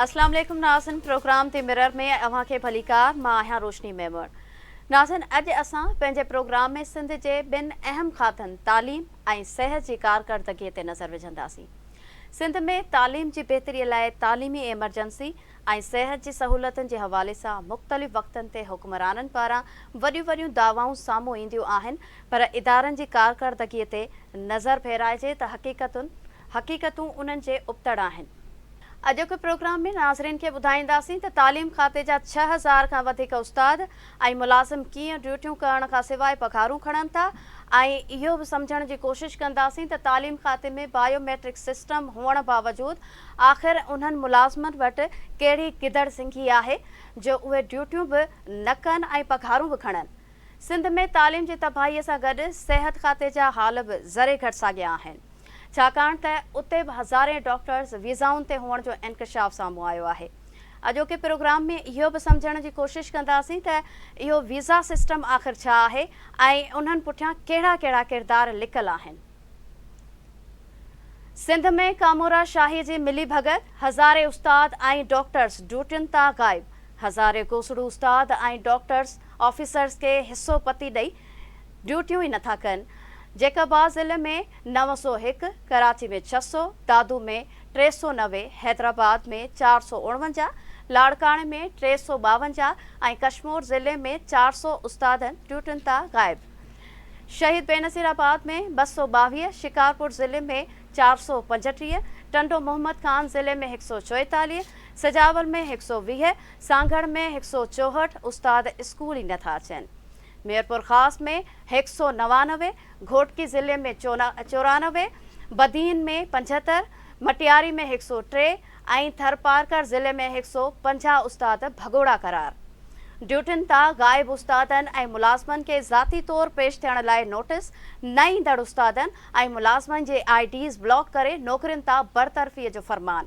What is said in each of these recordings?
اسلام عليڪم ناظرين پروگرام the mirror ۾ اوهان کي ڀليڪار مان آهيان روشني ميمڻ ناظرين اڄ اسان پنهنجي پروگرام ۾ سنڌ جي ٻن اهم کاتن تعليم ۽ صحت جي ڪارڪردگي تي نظر وجهنداسين سنڌ ۾ تعليم جي بهتري لاء تعليمي ايمرجنسي ۽ صحت جي سهولتن جي حوالي سان مختلف وقتن تي حڪمرانن پاران وڏيون وڏيون دعوائون سامهون اينديون آهن پر ادارن جي ڪارڪردگي تي نظر ڦيرائجي ته حقيقتن حقيقتون انهن جي ابتڙ آهن. اڄوڪي پروگرام ۾ ناظرين کي ٻڌائينداسين ته تعليم کاتي جا 6000 کان وڌيڪ استاد ۽ ملازم ڪيئن ڊيوٽيون ڪرڻ کان سواء پگهارون کڻن ٿا ۽ اهو به سمجهڻ جي ڪوشش ڪنداسين ته تعليم کاتي ۾ بايو ميٽرڪ سسٽم هئڻ باوجود آخر انهن ملازمن وٽ ڪهڙي گدڙ سنگهي آهي جو اهي ڊيوٽيون به نه ڪن ۽ پگهارون به کڻن. سنڌ ۾ تعليم جي تباهي سان گڏ صحت کاتي جا حال به ذري گهٽ ساڳيا آهن. ڇاڪاڻ ته اتي به هزارين ڊاڪٽرز ويزائن تي هئڻ جو انڪشاف سامهون آيو آهي. اڄوڪي پروگرام ۾ اهو به سمجهڻ جي ڪوشش ڪنداسين ته اهو ويزا سسٽم آخر ڇا آهي ۽ انهن پٺيان ڪهڙا ڪهڙا ڪردار لڪل آهن. سنڌ ۾ ڪامورا شاهي جي ملي ڀڳت، هزارين استاد ۽ ڊاڪٽرز ڊيوٽين تان غائب، هزارين گوسڙو استاد ۽ ڊاڪٽرز آفيسرز کي حصو پتي ڏئي ڊيوٽيون ئي نٿا ڪن، جيڪب آباد ضلعي ۾ 901، ڪراچي ۾ 600، دادو ۾ 390، حيدرآباد ۾ 449، لاڙڪاڻي ۾ 352 ۽ ڪشمور ضلعي ۾ 400 استادن ڊيوٽين تان غائب. شهيد بينظير آباد ۾ 222، شڪارپور ضلعي ۾ 435، ٽنڊو محمد خان ضلعي ۾ 144، سجاول ۾ 120، سانگهڙ ۾ 164 استاد اسڪول ئي نٿا اچن. ميرپورخاص ۾ 199، گهوٽڪي ضلعي ۾ 94، بدين ۾ 75، مٽياري ۾ 103 ۽ ٿرپارڪر ضلعي ۾ 150 استاد ڀڳوڙا قرار. ڊيوٽين تان غائب استادن ۽ ملازمن کي ذاتي طور پيش ٿيڻ لاء نوٽيس، نه ايندڙ استادن ۽ ملازمن جي I Ds block ڪري نوڪرين تان برطرفي جو فرمان.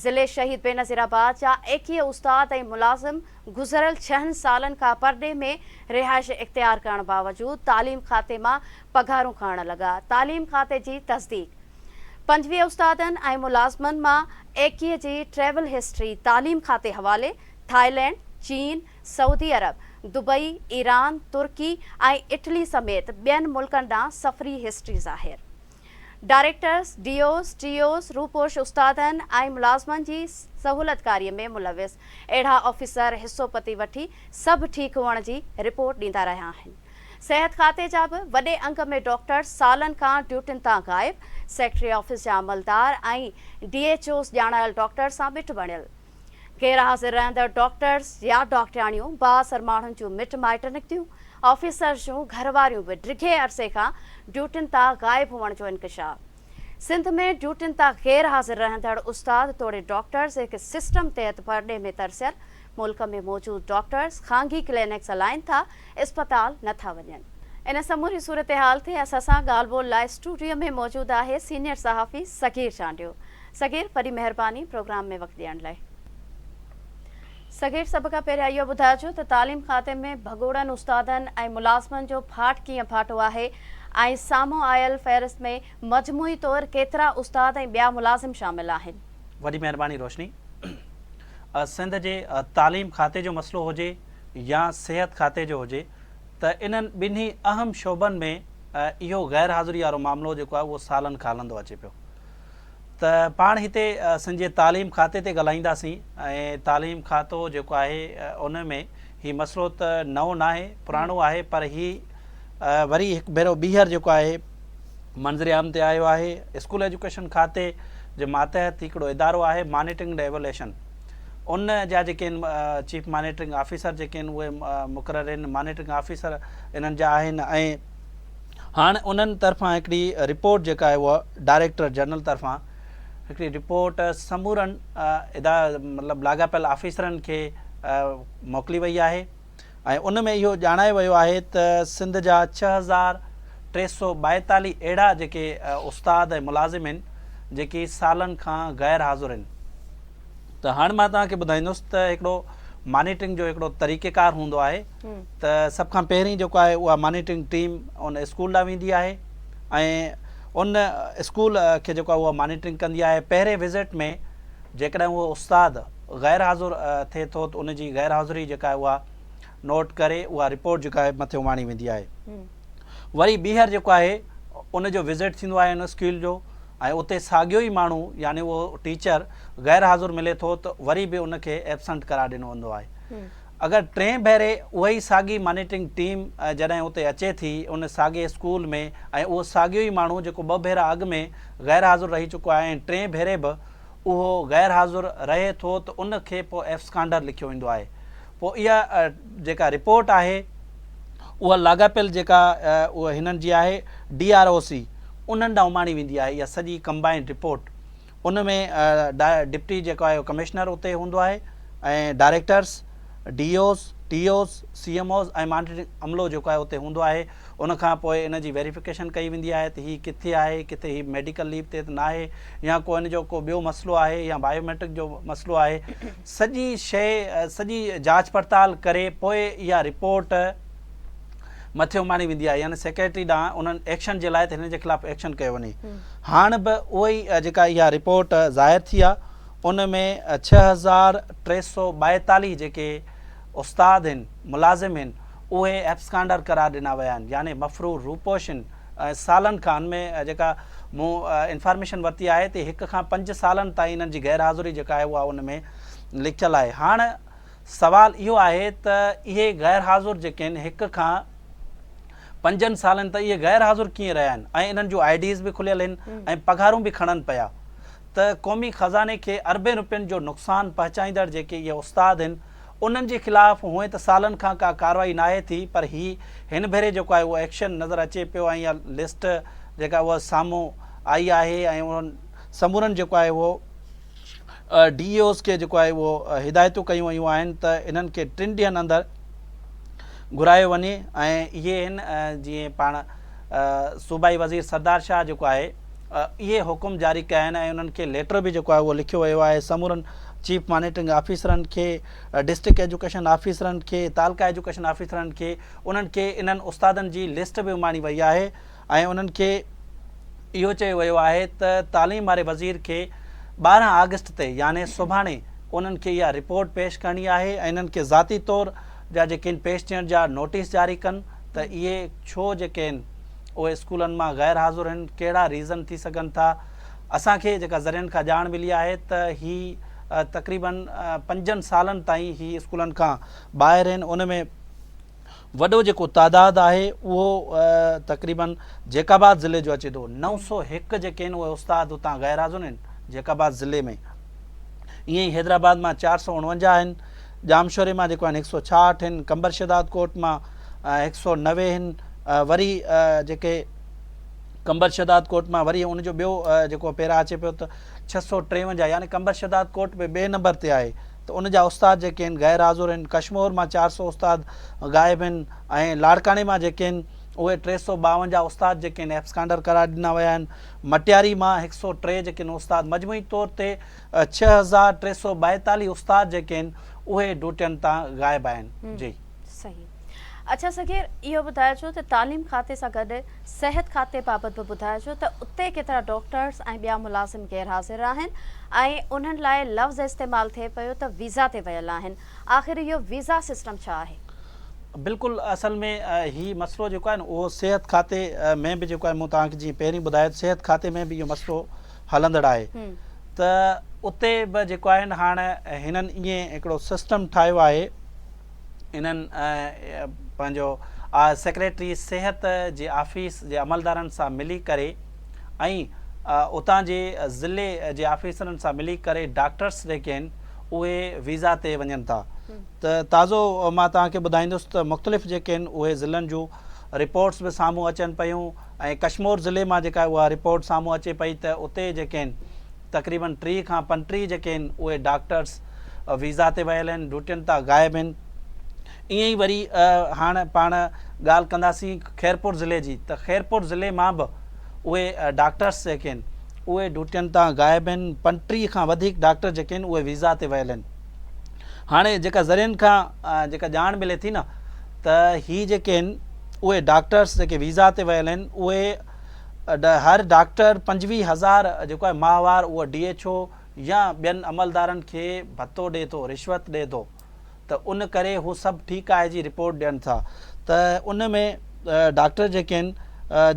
ضلعي شهيد بينظير آباد جا 21 استاد ۽ ملازم گذريل ڇهن سالن کان پرڏيهه ۾ رهائش اختيار ڪرڻ باوجود تعليم کاتي مان پگهارون کڻڻ لڳا، تعليم کاتي جي تصديق 25 استادن ۽ ملازمن مان 21 جي ٽريول هسٽري تعليم کاتي حوالي، ٿائيلينڊ، چين، سعودي عرب، دبئي، ايران، ترڪي ۽ اٽلي سميت ٻين ملڪن ڏانهن سفري هسٽري ظاهر. ڊائريڪٽرز، ڊي اوز، ٽي اوز، روپوش استادن ۽ ملازمن جي سهولتڪاري ۾ ملوث اهڙا آفيسر حصو پتي وٺي سڀ ٺيڪ هئڻ جي رپورٽ ڏيندا رهيا آهن. صحت کاتي جا به وڏي انگ ۾ ڊاڪٽرز سالن کان ڊيوٽين تان غائب، سيڪريٽري آفيس جا عملدار ۽ ڊي ايڇ اوز ڄاڻايل ڊاڪٽرز سان ٻٽ بڻيل. غير حاضر رهندڙ ڊاڪٽرز يا ڊاڪٽرياڻيون بااثر ماڻهن جون مٽ مائٽ نڪتيون، آفيسرز جون گهرواريون به ڊگهي عرصي کان ڊيوٽين تان غائب هئڻ جو انڪشاف. سنڌ ۾ ڊيوٽين تان غير حاضر رهندڙ استاد توڙي ڊاڪٽرز هڪ سسٽم تحت پرڏيهه ۾ ترسيل ملڪ ۾ موجود ڊاڪٽرز خانگي ڪلينڪس هلائين ٿا، اسپتال نه ٿا وڃن. ان سموري صورتحال تي اسان سان ڳالهه ٻولهه لاء اسٽوڊيو ۾ موجود آهي سينيئر صحافي صغير چانڊيو. صغير وڏي مهرباني پروگرام ۾ وقت ڏيڻ لاء. صغير سڀ کان پهريان اهو ٻڌائجو ته تعليم کاتي ۾ ڀڳوڙن استادن ۽ ملازمن جو ڦاٽ ڪيئن ڦاٽو آهي ۽ سامهون آيل فهرست ۾ مجموعي طور ڪيترا استاد ۽ ٻيا ملازم شامل آهن؟ وڏي مهرباني روشني. سنڌ جي تعليم کاتي جو مسئلو هجي يا صحت کاتي جو هجي ته انهن ٻنهي اهم شعبن ۾ اهو غير حاضري وارو معاملو جيڪو آهي اهو سالن کان هلندو اچي پيو. ته پاڻ هتي سنڌ جي تعليم کاتي تي ڳالهائينداسين ۽ تعليم کاتو جيڪو آهي ان ۾ هي مسئلو ته نئون ناهي پراڻو آهي پر هي وري هڪ ڀيرو ٻيهر جيڪو آهي منظر عام تي آيو آهي اسڪول ايجوڪيشن کاتي جي ماتحت هڪڙو ادارو آهي مانيٽرنگ اينڊ ايوليشن ان جا جيڪي آهن چيف مانيٽرنگ آفيسر جيڪي آهن اهي مقرر آهن مانيٽرنگ آفيسر انهن جا آهن ۽ هاڻ انهن طرفان هڪڙي رپورٽ جيڪا آهي اها ڊائريڪٽر جنرل طرفان هڪڙي رپورٽ سمورن ادا مطلب لاڳاپيل آفيسرن کي موڪلي وئي آهي ۽ ان ۾ اهو ڄاڻايو ويو آهي ته سنڌ جا 6342 اهڙا جيڪي استاد ۽ ملازم آهن جيڪي سالن کان غير حاضر آهن ته هاڻ مان توهان کي ٻڌائيندس ته هڪڙو مانيٽرنگ جو هڪڙو طريقيڪار هوندو آهي ته سڀ کان پهرين جيڪو آهي اها مانيٽرنگ ٽيم ان اسڪول ڏانهن ويندي آهي ۽ ان اسڪول کي جيڪو آهي اها مانيٽرنگ ڪندي آهي پهرين وزٽ ۾ جيڪڏهن اهو استاد غير حاضر ٿئي ٿو ته ان جي غير حاضري جيڪا آهي اها نوٽ ڪري اها رپورٽ جيڪا آهي مٿي اماڻي ويندي آهي. وري ٻيهر جيڪو آهي ان جو وزٽ ٿيندو آهي ان اسڪول جو ۽ اتي ساڳيو ئي ماڻهو يعني اهو ٽيچر غير حاضر ملي ٿو ته وري به ان کي ايبسنٽ قرار ڏنو ويندو آهي. اگر ٽئين ڀيري اها ئي ساڳي مانيٽرنگ ٽيم جڏهن اتي اچي ٿي ان ساڳئي اسڪول ۾ ۽ اهو ساڳيو ئي ماڻهو جيڪو ٻه ڀيرا اڳ ۾ غير حاضر رهي چڪو آهي ۽ ٽئين ڀيري به اهو غير حاضر رهي ٿو ته ان کي پوء ايبسڪانڊر لکيو ويندو آهي پوء اها جيڪا رپورٽ آهي اها لاڳاپيل جيڪا اها هنن جي آهي ڊي آر او سي انهن ڏانهن اماڻي ويندي آهي اها سڄي ڪمبائنڊ رپورٽ ان ۾ ڊپٽي جيڪو آهي ڪمشنر اتي هوندو آهي ۽ directors, D Os, T Os, C M Os ۽ monitoring عملو جيڪو آهي اتي هوندو آهي ان کان پوء ان جي ويريفڪيشن ڪئي ويندي آهي ته هي ڪٿي آهي ڪٿي هي ميڊيڪل ليو تي ته ناهي يا ڪو ان جو ڪو ٻيو مسئلو آهي يا بايوميٽرڪ جو مسئلو آهي سڄي شيء سڄي جاچ پڙتال ڪري پوء اها رپورٽ مٿي اماڻي ويندي آهي يعني سيڪريٽري ڏانهن انهن ايڪشن جي لاء ته هن جي خلاف ايڪشن ڪيو وڃي هاڻ به اهو ئي جيڪا اها رپورٽ ظاهر ٿي آهي ان ۾ 6342 جيڪي استاد آهن ملازم آهن اهي ايبسڪانڊر قرار ڏنا ويا آهن يعني مفرور روپوش آهن ۽ سالن کان ان ۾ جيڪا مون انفارميشن ورتي آهي ته هڪ کان پنج سالن تائين انهن جي غير حاضري جيڪا آهي اها ان ۾ لکيل آهي هاڻ سوال اهو آهي ته اهي غير حاضر جيڪي آهن هڪ کان پنجن سالن تائين اهي غير حاضر ڪيئن رهيا آهن ۽ انهن جون I Ds به کليل آهن ۽ پگهارون به کڻن پيا ته قومي خزاني کي اربين روپين جو نقصان پهچائيندڙ جيڪي اهي استاد آهن انهن جي خلاف هونئن ته سالن کان ڪا ڪارروائي ناهي ٿي پر هي هن ڀيري جيڪو آهي اهو ايڪشن نظر اچي پيو ۽ اها لسٽ جيڪا اها سامهون آئي آهي ۽ انهن سمورن جيڪو آهي اهو ڊي اي اوز کي جيڪو آهي اهو هدايتون ڪيون ويون آهن ته انهن کي ٽن ڏينهن اندر گهرايو وڃي ۽ اهي آهن جيئن پاڻ صوبائي وزير سردار شاهه جيڪو آهي اهي حڪم جاري ڪيا آهن ۽ انهن کي ليٽر به جيڪو آهي اهو لکيو ويو آهي سمورن چيف مانيٽرنگ آفيسرن کي ڊسٽرڪٽ ايجوڪيشن آفيسرن کي تعلقه ايجوڪيشن آفيسرن کي انهن کي انهن استادن جي لسٽ به اماڻي وئي آهي ۽ انهن کي اهو چيو ويو آهي ته تعليم واري وزير کي 12 آگسٽ تي يعني سڀاڻي انهن کي اها رپورٽ پيش ڪرڻي آهي ۽ انهن کي ذاتي طور جا جيڪي آهن پيش ٿيڻ جا نوٽيس جاري ڪن ته اهي ڇو جيڪي آهن اهي اسڪولن مان غير حاضر آهن ڪهڙا ريزن ٿي سگهن ٿا اسان کي جيڪا ذريعن کان ڄاڻ ملي آهي ته هي تقريبن پنجن سالن تائين هي اسڪولن کان ٻاهر آهن ان ۾ وڏو جيڪو تعداد آهي اهو تقريبن جيڪب آباد ضلعي جو اچي ٿو 901 جيڪي آهن اهي استاد اتان غير حاضر آهن جيڪب آباد ضلعي ۾ ائين ئي حيدرآباد مان 449 آهن ڄامشوري مان جيڪو آهن 166 آهن قمبر شهداد ڪوٽ مان 190 آهن وري جيڪي قمبر شهداد ڪوٽ مان وري ان جو ٻيو جيڪو پيرا اچي پيو ته 653 يعني قمبر شهداد ڪوٽ به ٻئي نمبر تي آهي ته ان جا استاد جيڪي آهن غير حاضر آهن، ڪشمور مان 400 استاد غائب آهن ۽ لاڙڪاڻي مان جيڪي آهن اهي 352 استاد جيڪي آهن ايبسڪانڊر قرار ڏنا ويا آهن، مٽياري مان 103 جيڪي آهن استاد مجموعي طور تي 6342 استاد جيڪي آهن اهي ڊوٽين تان غائب آهن. جي. صحيح. اڇا صغير اهو ٻڌائجو ته تعليم کاتي سان گڏ صحت کاتي بابت به ٻڌائجو ته اتي ڪيترا ڊاڪٽرز ۽ ٻيا ملازم غير حاضر آهن ۽ انهن لاء لفظ استعمال ٿئي پيو ته ويزا تي ويل آهن آخر اهو ويزا سسٽم ڇا آهي؟ بلڪل اصل ۾ هي مسئلو جيڪو آهي نه اهو صحت کاتي ۾ به جيڪو آهي مون توهان کي جيئن پهرين ٻڌايو ته صحت کاتي ۾ به اهو مسئلو هلندڙ آهي ته اتي به جيڪو آهي نه هاڻ هنن ائين هڪڙو سسٽم ٺاهيو آهي انهن پنهنجو سيڪريٽري صحت جي آفيس جي عملدارن سان ملي ڪري ۽ اتان جي ضلعي جي آفيسرن سان ملي ڪري ڊاڪٽرس جيڪي آهن اهي ويزا تي وڃن ٿا ته تازو مان توهان کي ٻڌائيندس ته مختلف جيڪي آهن اهي ضلعن جون رپورٽس به سامهون اچن پيون ۽ ڪشمور ضلعي مان جيڪا اها رپورٽ سامهون اچي پئي ته اتي جيڪي آهن تقريبن 30 کان 35 جيڪي آهن اهي ڊاڪٽرس ويزا تي ويل آهن ڊيوٽين تان غائب آهن ائين ئي وري هاڻ پاڻ ڳالهه ڪنداسين خيرپور ضلعي جي ته خيرپور ضلعي مان به اهي ڊاڪٽرس جيڪي آهن اهي ڊيوٽين تان غائب آهن 35 کان وڌيڪ ڊاڪٽر جيڪي آهن اهي ويزا تي ويل آهن هاڻي جيڪا ذريعن کان جيڪا ڄاڻ ملي ٿي نه ته هي جيڪي آهن اهي ڊاڪٽرس جيڪي ويزا تي ويل آهن اهي هر ڊاڪٽر 25000 جيڪو آهي ماهوار اهو ڊي ايڇ او يا ٻين عملدارن کي ڀتو ڏي ٿو، رشوت ڏي ٿو ته ان ڪري هو سڀ ٺيڪ آهي جي رپورٽ ڏين ٿا ته ان ۾ ڊاڪٽر جيڪي آهن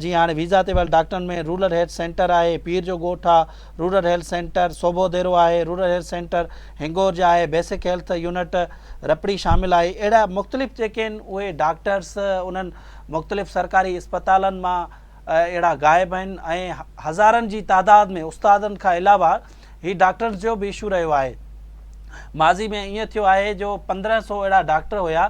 جيئن هاڻي ويزا تي ويل ڊاڪٽرن ۾ رورل هيلٿ سينٽر آهي، پير جو ڳوٺ آ، رورل هيلٿ سينٽر سوڀو ديرو آهي، رورل هيلٿ سينٽر هنگورجا آهي، بيسڪ هيلٿ يونٽ رپڙي شامل آهي، اهڙا مختلف جيڪي آهن اهي ڊاڪٽرس انهن مختلف سرڪاري اسپتالن مان اهڙا غائب آهن ۽ هزارن جي تعداد ۾ استادن کان علاوه هي ڊاڪٽرز جو به اشو رهيو آهي. ماضي ۾ ائين ٿيو آهي جو 1500 اهڙا ڊاڪٽر هيا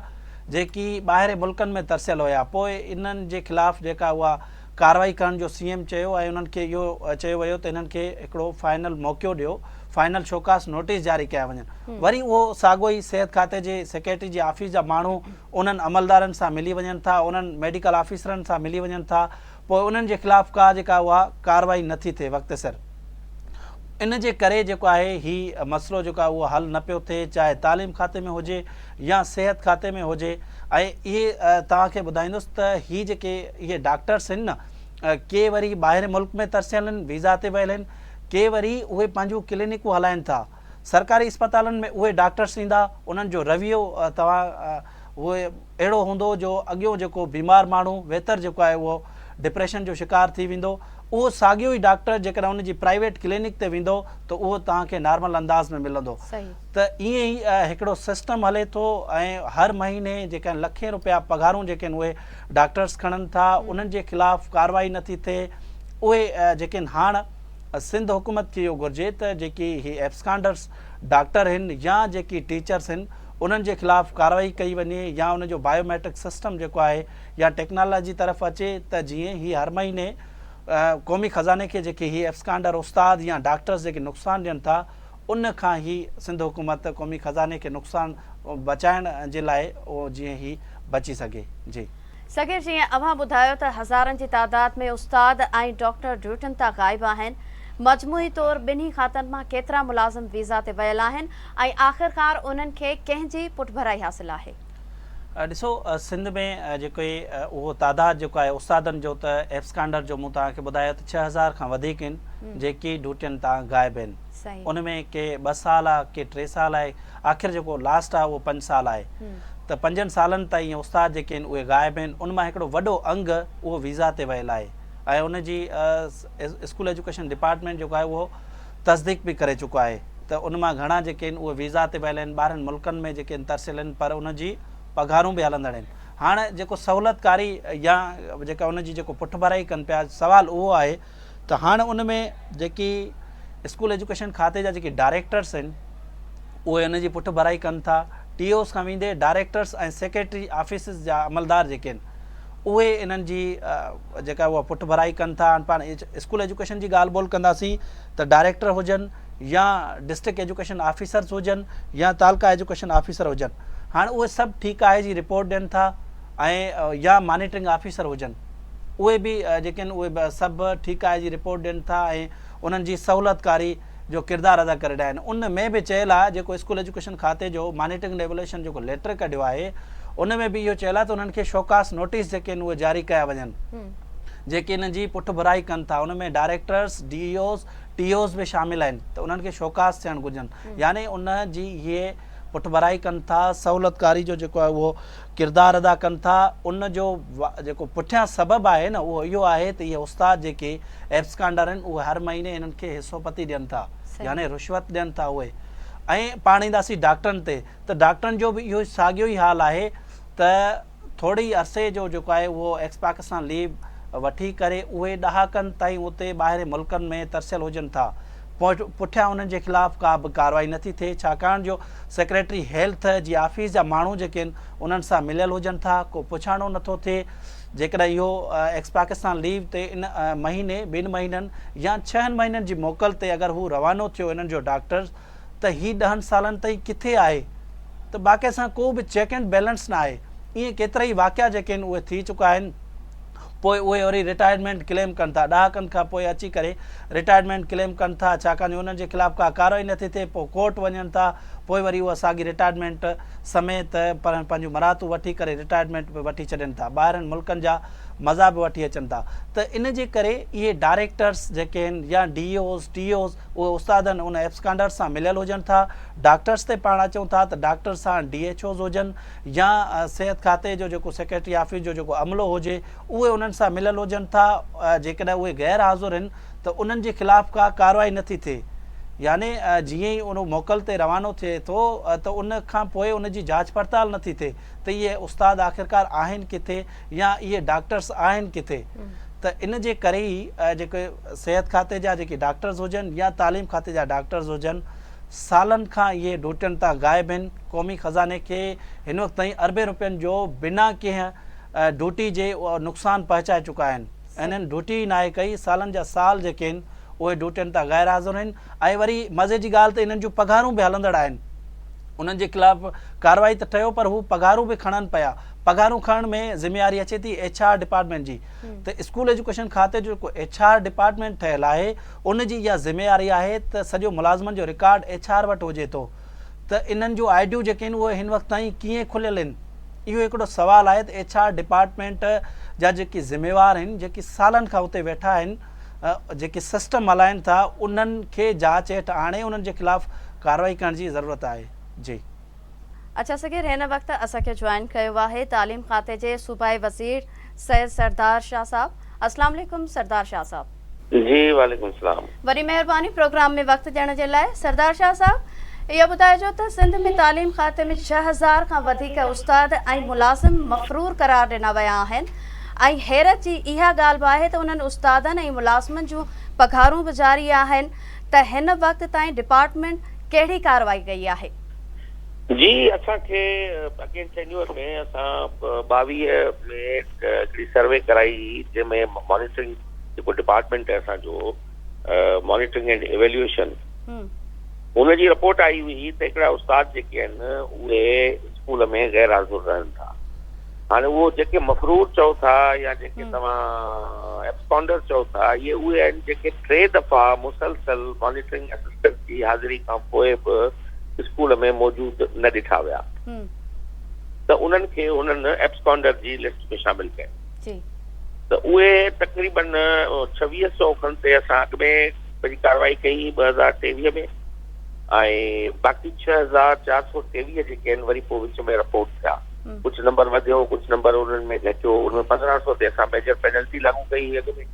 جيڪي ٻاهرين ملڪن ۾ ترسيل هيا پوء انهن جي خلاف جيڪا اها ڪارروائي ڪرڻ جو سي ايم چيو ۽ انهن کي اهو چيو ويو ته انهن کي هڪڙو فائنل موقعو ڏيو فائنل شوڪاس نوٽيس جاري ڪيا وڃن وري اهو ساڳو ئي صحت کاتي جي سيڪريٽري جي آفيس جا ماڻهو انهن عملدارن سان ملي وڃن ٿا انهن ميڊيڪل آفيسرن سان ملي وڃن ٿا پوء انهن جي خلاف ڪا جيڪا اها ڪارروائي نٿي ٿئي وقت سر ان جي ڪري جيڪو آهي هي مسئلو جيڪو آهي اهو حل نه پيو ٿئي چاهي تعليم کاتي ۾ هجي يا صحت کاتي ۾ هجي ۽ اهي توهان کي ٻڌائيندس ته هي جيڪي اهي ڊاڪٽرس آهن نه ڪي وري ٻاهرين ملڪ ۾ ترسيل آهن ويزا تي ويل آهن ڪي وري اهي پنهنجون ڪلينڪون هلائن ٿا سرڪاري اسپتالن ۾ اهي ڊاڪٽرس ايندا انهن جو رويو توهان اهي اهڙو هوندو جو اڳيون جيڪو بيمار ماڻهو ويتر جيڪو آهي اهو ڊپريشن جو شڪار ٿي ويندو اهو ساڳيو ئي ڊاڪٽر جيڪڏهن ان جي پرائيويٽ ڪلينڪ تي ويندو ته اهو توهان کي نارمل انداز ۾ ملندو ته ائين ئي هڪڙو سسٽم هلي ٿو ۽ هر مهيني جيڪا آهن لکين روپيا پگهارون جيڪي آهن اهي ڊاڪٽرس کڻن ٿا انهن جي خلاف ڪارروائي نٿي ٿئي اهي جيڪي آهن هاڻ سنڌ حڪومت کي اهو گهرجي ته جيڪي هي ايبسڪانڊرس ڊاڪٽر آهن يا جيڪي ٽيچرس آهن انهن جي خلاف ڪارروائي ڪئي وڃي يا ان جو بايو ميٽرڪ سسٽم جيڪو آهي يا ٽيڪنالاجي طرف اچي ته جيئن هي هر مهيني قومي خزاني کي جيڪي هي ايبسڪانڊر استاد يا ڊاڪٽرز جيڪي نقصان ڏين ٿا ان کان هي سنڌ حڪومت قومي خزاني کي نقصان بچائڻ جي لاء اهو جيئن هي بچي سگهي جي. صغير جيئن اوهان ٻڌايو ته هزارن جي تعداد ۾ استاد ۽ ڊاڪٽر ڊيوٽين تان غائب آهن، مجموعي طور ٻنهي کاتن مان ڪيترا ملازم ويزا تي ويل آهن ۽ آخرڪار انهن کي ڪنهن جي پٺڀرائي حاصل آهي؟ ڏسو سنڌ ۾ جيڪو اهو تعداد جيڪو آهي استادن جو ته ايبسڪانڊر جو مون توهان کي ٻڌايو ته 6000 کان وڌيڪ آهن جيڪي ڊيوٽين تان غائب آهن ان ۾ ڪي ٻه سال آ ڪي ٽي سال آهي آخر جيڪو لاسٽ آهي اهو پنج سال آهي ته پنجن سالن تائين استاد جيڪي آهن اهي غائب آهن ان مان هڪڙو وڏو انگ اهو ويزا تي ويل آهي ۽ ان جي اسڪول ايجوڪيشن ڊپارٽمينٽ جيڪو آهي اهو تصديق به ڪري چڪو آهي ته ان مان گهڻا جيڪي آهن اهي ويزا تي ويل آهن ٻاهرن ملڪن ۾ جيڪي آهن ترسيل آهن پر ان جي پگهارون به هلندڙ آهن هاڻ جيڪو سهولتڪاري يا جيڪا ان جي جيڪو پٺڀرائي ڪن پيا سوال اهو آهي ته هاڻ ان ۾ جيڪي اسڪول ايجوڪيشن کاتي جا جيڪي ڊائريڪٽرس آهن اهي ان جي پٺڀرائي ڪن ٿا. ٽي اوز کان ويندي ڊائريڪٽرس ۽ سيڪريٽري آفيسز جا عملدار جيڪي آهن اهي انهن جي جيڪا اها پٺڀرائي ڪن ٿا. هاڻ پاڻ اسڪول ايجوڪيشن جي ڳالهه ٻولهه ڪنداسين ته ڊائريڪٽر هجن يا ڊسٽرڪٽ ايجوڪيشن آفيسرز هجن يا تعلقه ايجوڪيشن آفيسر هجن هاڻ اهي سڀ ٺيڪ آهي جي رپورٽ ڏين ٿا ۽ يا مانيٽرنگ آفيسر هجن اهي به جيڪي آهن اهي سڀ ٺيڪ آهي جي رپورٽ ڏين ٿا ۽ انهن جي سهولتڪاري جو ڪردار ادا ڪري رهيا آهن ان ۾ به چيل آهي جيڪو اسڪول ايجوڪيشن کاتي جو مانيٽرنگ اينڊ ايويلوئيشن جيڪو ليٽر ڪڍيو آهي ان ۾ به اهو چيل آهي ته انهن کي شوڪاس نوٽيس جيڪي آهن اهي جاري ڪيا وڃن جيڪي انهن جي پٺڀرائي ڪن ٿا ان ۾ directors D E Os T Os به شامل آهن ته انهن کي شوڪاس ٿيڻ گهرجن يعني ان جي اهي پٺڀرائي ڪن ٿا سهولتڪاري جو جيڪو آهي اهو ڪردار ادا ڪن ٿا ان جو جيڪو پٺيان سبب آهي نه اهو اهو آهي ته اهي استاد جيڪي ايبسڪانڊر آهن اهي هر مهيني هنن کي حصو پتي ڏين ٿا يعني رشوت ڏين ٿا اهي ۽ پاڻ اينداسين ڊاڪٽرن تي ته ڊاڪٽرن جو به اهو ساڳيو ئي حال آهي ته ٿوري عرصي جو جيڪو آهي اهو ايڪس پاڪستان ليو وٺي ڪري اهي ڏهاڪن تائين اتي ٻاهرين ملڪن ۾ ترسيل هجن ٿا پٺيان انهن جي خلاف ڪا به ڪارروائي نٿي ٿئي ڇاڪاڻ جو سيڪريٽري هيلٿ جي آفيس جا ماڻهو جيڪي آهن انهن سان مليل هجن ٿا ڪو پڇاڻو نٿو ٿئي جيڪڏهن اهو ايڪس پاڪستان ليو تي ان مهيني ٻن مهينن يا ڇهن مهينن جي موڪل تي اگر هو روانو ٿيو انهن جو ڊاڪٽر ته هي ڏهن سالن تائين ڪٿي آهي ته باقي سان ڪو به چيڪ اينڊ بيلنس نه آهي ائين ڪيترائي واقعا جيڪي آهن اهي ٿي چڪا آهن پوء اهي وري رٽائرمينٽ ڪليم ڪن ٿا ڏهاڪن کان پوء اچي ڪري رٽائرمينٽ ڪليم ڪن ٿا ڇاڪاڻ جو انهن جي خلاف ڪا ڪارروائي نٿي ٿئي پوء ڪورٽ وڃن ٿا پوء وري اها ساڳي رٽائرمينٽ سميت پنهنجون مراعتون وٺي ڪري رٽائرمينٽ به وٺي ڇڏين ٿا ٻاهرين ملڪن جا مزا به وٺي اچن ٿا ته ان جي ڪري اهي ڊائريڪٽرس جيڪي آهن يا ڊي اوز ٽي اوز اهي استادن ان ايبسڪانڊرس سان مليل هجن ٿا ڊاڪٽرس تي پاڻ اچون ٿا ته ڊاڪٽرس سان ڊي ايڇ اوز هجن يا صحت کاتي جو جيڪو سيڪريٽري آفيس جو جيڪو عملو هجي اهي انهن سان مليل هجن ٿا جيڪڏهن اهي غير حاضر آهن ته انهن جي خلاف ڪا ڪارروائي نٿي ٿئي يعني جيئن ئي اهو موڪل تي روانو ٿئي ٿو ته ان کان پوء ان جي جاچ پڙتال نٿي ٿئي ته اهي استاد آخرڪار آهن ڪٿي يا اهي ڊاڪٽرس آهن ڪٿي ته ان جي ڪري ئي جيڪي صحت کاتي جا جيڪي ڊاڪٽرز هجن يا تعليم کاتي جا ڊاڪٽرز هجن سالن کان اهي ڊوٽين تان غائب آهن قومي خزاني کي هن وقت تائين اربين روپين جو بنا ڪنهن ڊوٽي جي نقصان پهچائي چڪا آهن انهن ڊوٽي ئي ناهي ڪئي، سالن جا سال جيڪي آهن اهي ڊوٽين تان غير حاضر آهن ۽ وري مزي جي ڳالهه ته انهن جون پگهارون به هلندڙ آهن، انهن جي خلاف ڪارروائي ته ٺهيو پر هو پگهارون به کڻن پيا، پگهارون کڻڻ ۾ ذميواري اچي ٿي ايڇ آر ڊپارٽمينٽ جي ته اسڪول ايجوڪيشن کاتي جو جيڪو ايڇ آر ڊپارٽمينٽ ٺهيل آهي ان جي اها ذميواري آهي ته سڄو ملازمن جو رڪارڊ ايڇ آر وٽ هجي ٿو ته انهن جون آء ڊيون جيڪي آهن اهي هن وقت تائين ڪيئن کليل آهن. اهو هڪڙو سوال آهي ته ايڇ آر ڊپارٽمينٽ جا جيڪي ذميوار آهن جيڪي سالن کان اتي ويٺا آهن جيڪي سسٽم هلائن ٿا انهن کي جاچ هيٺ آڻي انهن جي خلاف ڪارروائي ڪرڻ جي ضرورت آهي جي. اڇا صغير هن وقت اسان کي جوائن ڪيو آهي تعليم کاتي جي صوبائي وزير سيد سردار شاهه صاحب اسلام عليڪم سردار شاهه صاحب. جي وعليڪم السلام. وڏي مهرباني پروگرام ۾ وقت ڏيڻ جي لاء سردار شاهه صاحب اهو ٻڌائجو ته سنڌ ۾ تعليم کاتي ۾ 6000 کان وڌيڪ استاد ۽ ملازم مفرور قرار ڏنا ويا آهن ۽ حيرت جي اها ڳالهه به آهي ته انهن استادن ۽ ملازمن جون پگهارون به جاري آهن ته هن وقت تائين ڊپارٽمينٽ ڪهڙي ڪارروائي ڪئي آهي؟ جي اسان کي اڳين ٽينيوئر ۾ اسان 22 ۾ هڪڙي سروي ڪرائي هئي جنهن ۾ مانيٽرنگ جيڪو ڊپارٽمينٽ آهي اسان جو مانيٽرنگ اينڊ ايويليوئيشن ان جي رپورٽ آئي هئي ته هڪڙا استاد جيڪي آهن اهي اسڪول ۾ غير حاضر رهن ٿا هاڻي اهو جيڪي مفرور چئو ٿا يا جيڪي توهان ايبسڪانڊر چئو ٿا اهي اهي آهن جيڪي ٽي دفعا مسلسل مانيٽرنگ اسسٽنٽ جي حاضري کان پوء به اسڪول ۾ موجود نه ڏٺا ويا ته انهن کي انهن ايبسڪانڊر جي لسٽ ۾ شامل ڪيو. ته اهي تقريبن ڇويهه سئو کن تي اسان اڳ ۾ پنهنجي ڪارروائي ڪئي هئي 2023 ۾ ۽ باقي 6423 جيڪي آهن وري پوء وچ ۾ رپورٽ ٿيا ڪجهه نمبر وڌيو ڪجهه نمبر انهن ۾ گهٽيو ان ۾ 1500 تي اسان ميجر پينلٽي لاڳو ڪئي هئي اڳ ۾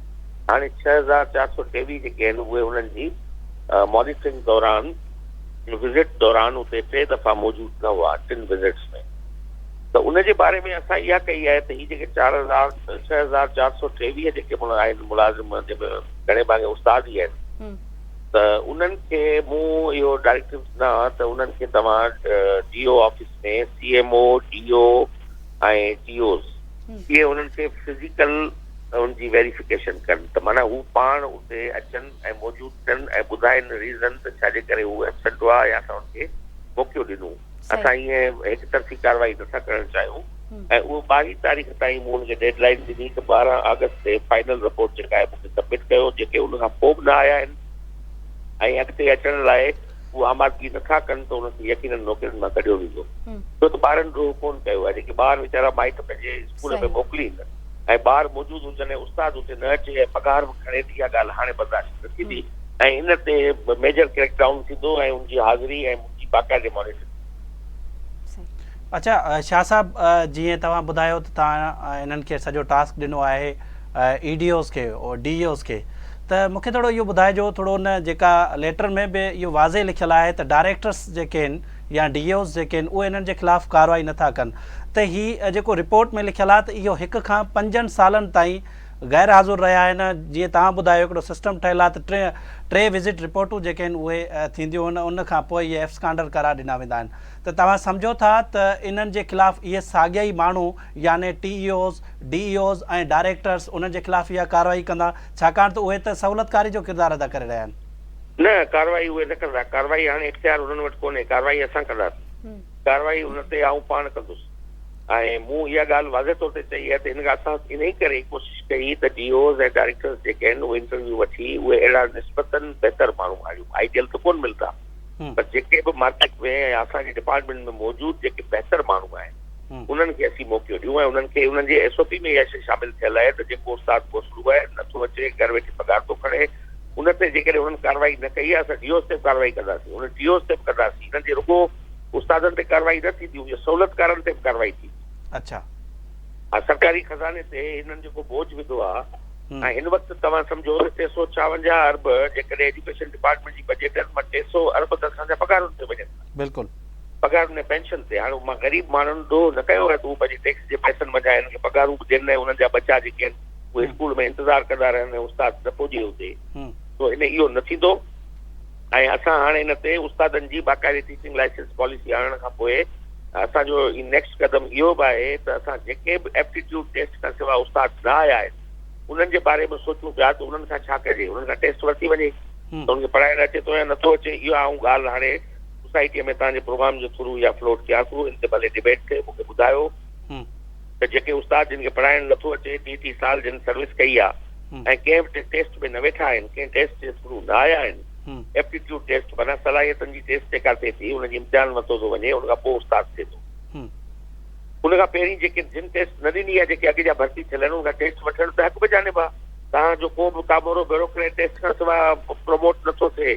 هاڻي 6423 جيڪي آهن اهي انهن جي مانيٽرنگ دوران وزٽ دوران اتي ٽي دفعا موجود نه هئا ٽن وزٽس ۾ ته ان جي باري ۾ اسان اها ڪئي آهي ته هي جيڪي چار هزار 6423 جيڪي آهن ملازم جنهن ۾ گهڻي ڀاڱي استاد ئي آهن ته انهن کي مون اهو ڊائريڪٽو ڏنا ته انهن کي توهان D O office ۾ C M O, D O ۽ T Os اهي انهن کي فزيڪل ان جي ويريفڪيشن ڪن ته معنيٰ هو پاڻ اتي اچن ۽ موجود ٿين ۽ ٻڌائن ريزن ته ڇا جي ڪري هو ايبسنٽ هئا يا اسان انهن کي موقعو ڏنو. اسان ائين هڪ طرفي ڪارروائي نٿا ڪرڻ چاهيون ۽ اهو ٻارهين تاريخ تائين مون ان کي ڊيڊ لائين ڏني ته 12 آگسٽ تي فائنل رپورٽ جيڪا آهي مون کي سبمٽ ڪيو جيڪي ان کان پوء به نه آيا آهن ۽ اڳتي اچڻ لاء هو آمادگي نٿا ڪن ته انهن کي يقينن نوڪرين مان ڪڍيو ويندو ڇو ته ٻارن ڏوهه ڪونه ڪيو آهي جيڪي ٻار ويچارا مائٽ پنهنجي اسڪول ۾ موڪلين ۽ ٻار موجود هجن ۽ استاد اتي نه اچي ۽ پگهار به کڻي ته اها ڳالهه هاڻي برداشت نه ٿيندي ۽ ان تي ميجر ڪريڪ ڊائون ٿيندو ۽ ان جي حاضري ۽ ان جي باقاعدي مانيٽرنگ ٿيندي. اڇا شاهه صاحب جيئن توهان ٻڌايو ته توهان انهن کي سڄو ٽاسڪ ڏنو آهي اي ڊي اوز کي ڊي اي اوز کي ته مون کي ٿورو اهو ٻڌائجو ٿورو ان جيڪا ليٽر ۾ به اهو واضح لکيل آهي ته ڊائريڪٽرس جيڪي آهن يا ڊي اي اوز جيڪي آهن اهي انهن جي خلاف ڪارروائي نٿا ڪن ته هي جيڪو رپورٽ ۾ لکيل آهي ته اهو هڪ کان پنجن سالن تائين غير حاضر رهيا آهن جيئن توهان ٻڌايو هڪڙو سسٽم ٺهيل آهي ته ٽي ٽي وزٽ رپورٽون جيڪي آهن اهي ٿينديون آهن ان کان پوء اهي ايبسڪانڊر قرار ڏنا ويندا آهن ته توهان سمجهو ٿا ته انهن جي خلاف اهي ساڳيا ئي ماڻهو يعني T E Os, D E Os ۽ directors انهن جي خلاف اها ڪارروائي ڪندا ڇاڪاڻ ته اهي ته سهولتڪاري جو ڪردار ادا ڪري رهيا آهن. نه ڪارروائي اهي نه ڪندا ڪارروائي هاڻي اختيار انهن وٽ ڪونهي ڪارروائي اسان ڪنداسين ڪارروائي ان تي آئون پاڻ ڪندس. ۽ مون اها ڳالهه واضح طور تي چئي آهي ته ان کان اسان انهي ڪري ڪوشش ڪئي ته ڊي اوز ۽ ڊائريڪٽرز جيڪي آهن اهي انٽرويو وٺي اهي اهڙا نسبتاً بهتر ماڻهو آڻيون آئيڊيل ته ڪونه ملندا پر جيڪي به مارڪيٽ ۾ يا اسان جي ڊپارٽمينٽ ۾ موجود جيڪي بهتر ماڻهو آهن انهن کي اسين موقعو ڏيون ۽ انهن کي انهن جي ايس او پي ۾ اها شيء شامل ٿيل آهي ته جيڪو استاد گوسڙو آهي نٿو اچي گهر ويٺي پگهار ٿو کڻي ان تي جيڪڏهن انهن ڪارروائي نه ڪئي آهي اسان ڊي اوز تي به ڪارروائي ڪنداسين انهن ڊي اوز تي به ڪنداسين انهن جي رڳو استادن تي ڪارروائي نه ٿيندي ان جي سهولتڪارن تي به ڪارروائي ٿيندي. اڇا. ها سرڪاري خزاني تي هنن جيڪو بوجهه وڌو آهي ۽ هن وقت توهان سمجهو ته 356 ارب جيڪڏهن ايجوڪيشن ڊپارٽمينٽ جي بجيٽ آهي ته مان 300 ارب ته اسان جا پگهارن تي وڃن ٿا. بلڪل. پگهارن ۽ پينشن تي. هاڻي مان غريب ماڻهن ڏوهه نه ڪيو آهي ته هو پنهنجي ٽيڪس جي پئسن منجهان هنن کي پگهارون به ڏين ۽ انهن جا ٻچا جيڪي آهن اهي اسڪول ۾ انتظار ڪندا رهن ۽ استاد نه پڄي اتي. سو ان اهو نه ٿيندو ۽ اسان هاڻي ان تي استادن جي باقاعدي ٽيچنگ لائسنس پاليسي آڻڻ کان پوء اسان جو نيڪسٽ قدم اهو به آهي ته اسان جيڪي به ايپٽيٽيوڊ ٽيسٽ کان سواء استاد نه آيا آهن انهن جي باري ۾ سوچون پيا ته انهن سان ڇا ڪجي، انهن کان ٽيسٽ ورتي وڃي ته انهن کي پڙهائڻ اچي ٿو يا نٿو اچي، اها آئون ڳالهه هاڻي سوسائٽيء ۾ توهان جي پروگرام جي ٿرو اها فلوٽ ڪيان ٿو، ان تي ڀلي ڊبيٽ ٿئي، مون کي ٻڌايو ته جيڪي استاد جن کي پڙهائڻ نٿو اچي، ٽي ٽي سال جن سروس ڪئي آهي ۽ ڪنهن به ٽيسٽ ۾ نه ويٺا آهن، ڪنهن ٽيسٽ جي ٿرو نه آيا آهن، ايپٽيٽيوڊ ٽيسٽ معنيٰ صلاحيتن جي ٽيسٽ جيڪا ٿئي ٿي، ان جي امتحان ورتو ٿو وڃي، ان کان پوء استاد ٿئي ٿو. ان کان پهرين جيڪي جن ٽيسٽ نه ڏني آهي جيڪي اڳ جا ڀرتي ٿيل آهن انهن کان ٽيسٽ وٺڻ ته حق بجانب آهي. توهان جو ڪو به ڪامورو بيوروڪريٽ ٽيسٽ کان سواء پروموٽ نه ٿو ٿئي.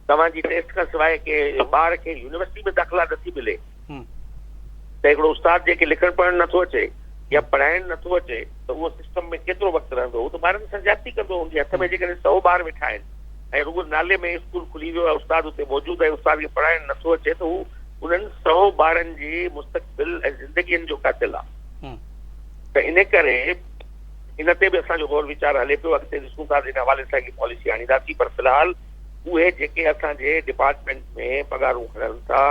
توهان جي ٽيسٽ کان سواء ڪنهن ٻار کي يونيورسٽي ۾ داخلا نه ٿي ملي ته هڪڙو استاد جنهن کي لکڻ پڙهڻ نه ٿو اچي يا پڙهائڻ نه ٿو اچي ته اهو سسٽم ۾ ڪيترو وقت رهندو؟ هو ته ٻارن سان زيادتي ڪندو. هن جي هٿ ۾ جيڪڏهن سئو ٻار ويٺا آهن ۽ رڳو نالي ۾ اسڪول کلي ويو آهي استاد اتي موجود آهي استاد کي پڙهائڻ نه ٿو اچي ته هو انهن سئو ٻارن جي مستقبل ۽ زندگين جو قاتل آ ته ان ڪري ان تي به اسان جو غور ويچار هلي پيو اڳتي ڏسون ٿا ته ان حوالي سان ڪي پاليسي آڻينداسين پر في الحال اهي جيڪي اسان جي ڊپارٽمينٽ ۾ پگهارون کڻن ٿا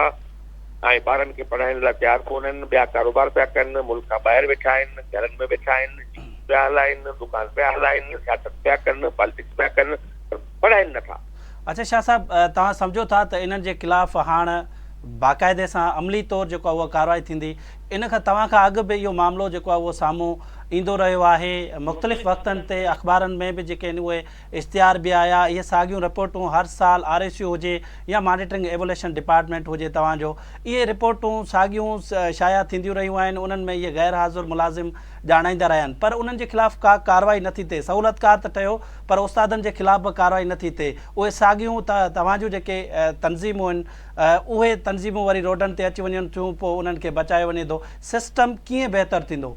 ۽ ٻارن کي پڙهائڻ لاء تيار ڪونهن ٻيا ڪاروبار پيا ڪن ملڪ کان ٻاهر ويٺا آهن گهرن ۾ ويٺا آهن پيا هلائن دڪان پيا هلائن سياست پيا ڪن پالٽڪس پيا ڪن پر پڙهائن نٿا. اڇا شاهه صاحب توهان سمجهو ٿا ته انهن جي خلاف هاڻ باقاعدي سان عملي طور جيڪو آهي اها ڪارروائي ٿيندي ان کان توهان کان اڳ به اهو معاملو جيڪو آهي اهو سامهون ايندو رهيو آهي مختلف وقتن تي اخبارن ۾ به جيڪي آهن اهي اشتهار به آيا اهي ساڳيون رپورٽون هر سال آر ايس يو هجي يا مانيٽرنگ ايوليشن ڊپارٽمينٽ هجي توهان جو اهي رپورٽون ساڳيون شايع ٿينديون رهيون آهن انهن ۾ اهي غير حاضر ملازم ڄاڻائيندا رهيا آهن پر انهن جي خلاف ڪا ڪارروائي نٿي ٿئي سهولتڪار ته ٺهيو پر استادن جي خلاف به ڪارروائي نٿي ٿئي اهي ساڳيون توهان جون جيڪي تنظيمون آهن اهي تنظيمون وري روڊن تي اچي وڃن ٿيون پوء انهن کي بچايو وڃي ٿو سسٽم ڪيئن بهتر ٿيندو؟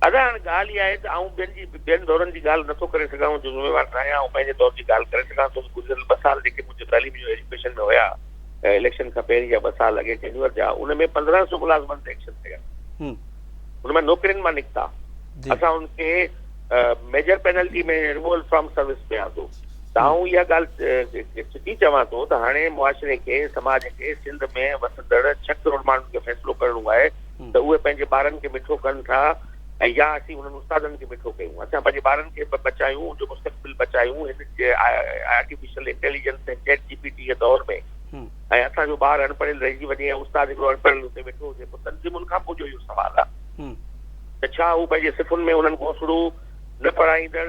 ادا هاڻي ڳالهه اها آهي ته آئون ٻين جي ٻين دورن جي ڳالهه نٿو ڪري سگهان آئون جو ذميوار ناهيان آئون پنهنجي دور جي ڳالهه ڪري سگهان ٿو ته گذريل ٻه سال جيڪي منهنجو تعليم جو ايجوڪيشن ۾ هيا اليڪشن کان پهرين جا ٻه سال اڳئين ٽينيور جا ان ۾ 1500 ملازمن تي ايڪشن ٿيا ان مان نوڪرين مان نڪتا اسان ان کي major penalty ۾ removal from service ۾ آندو ته آئون اها ڳالهه چٽي چوان ٿو ته هاڻي معاشري کي سماج کي سنڌ ۾ وسندڙ 6 ڪروڙ ماڻهن کي فيصلو ڪرڻو آهي ته اهي پنهنجي ٻارن کي مٺو ڪن ٿا ۽ يا اسين انهن استادن کي مٺو ڪيون اسان پنهنجي ٻارن کي بچايون ان جو مستقبل بچايون هن آرٽيفيشل انٽيليجنس ۽ چيٽ جي پي ٽي جي دور ۾ ۽ اسان جو ٻار اڻپڙهيل رهجي وڃي ۽ استاد هڪڙو اڻپڙهيل اتي ويٺو هجي پوء تنظيمن کان منهنجو اهو سوال آهي ته ڇا هو پنهنجي صفن ۾ انهن گوسڙو نه پڙهائيندڙ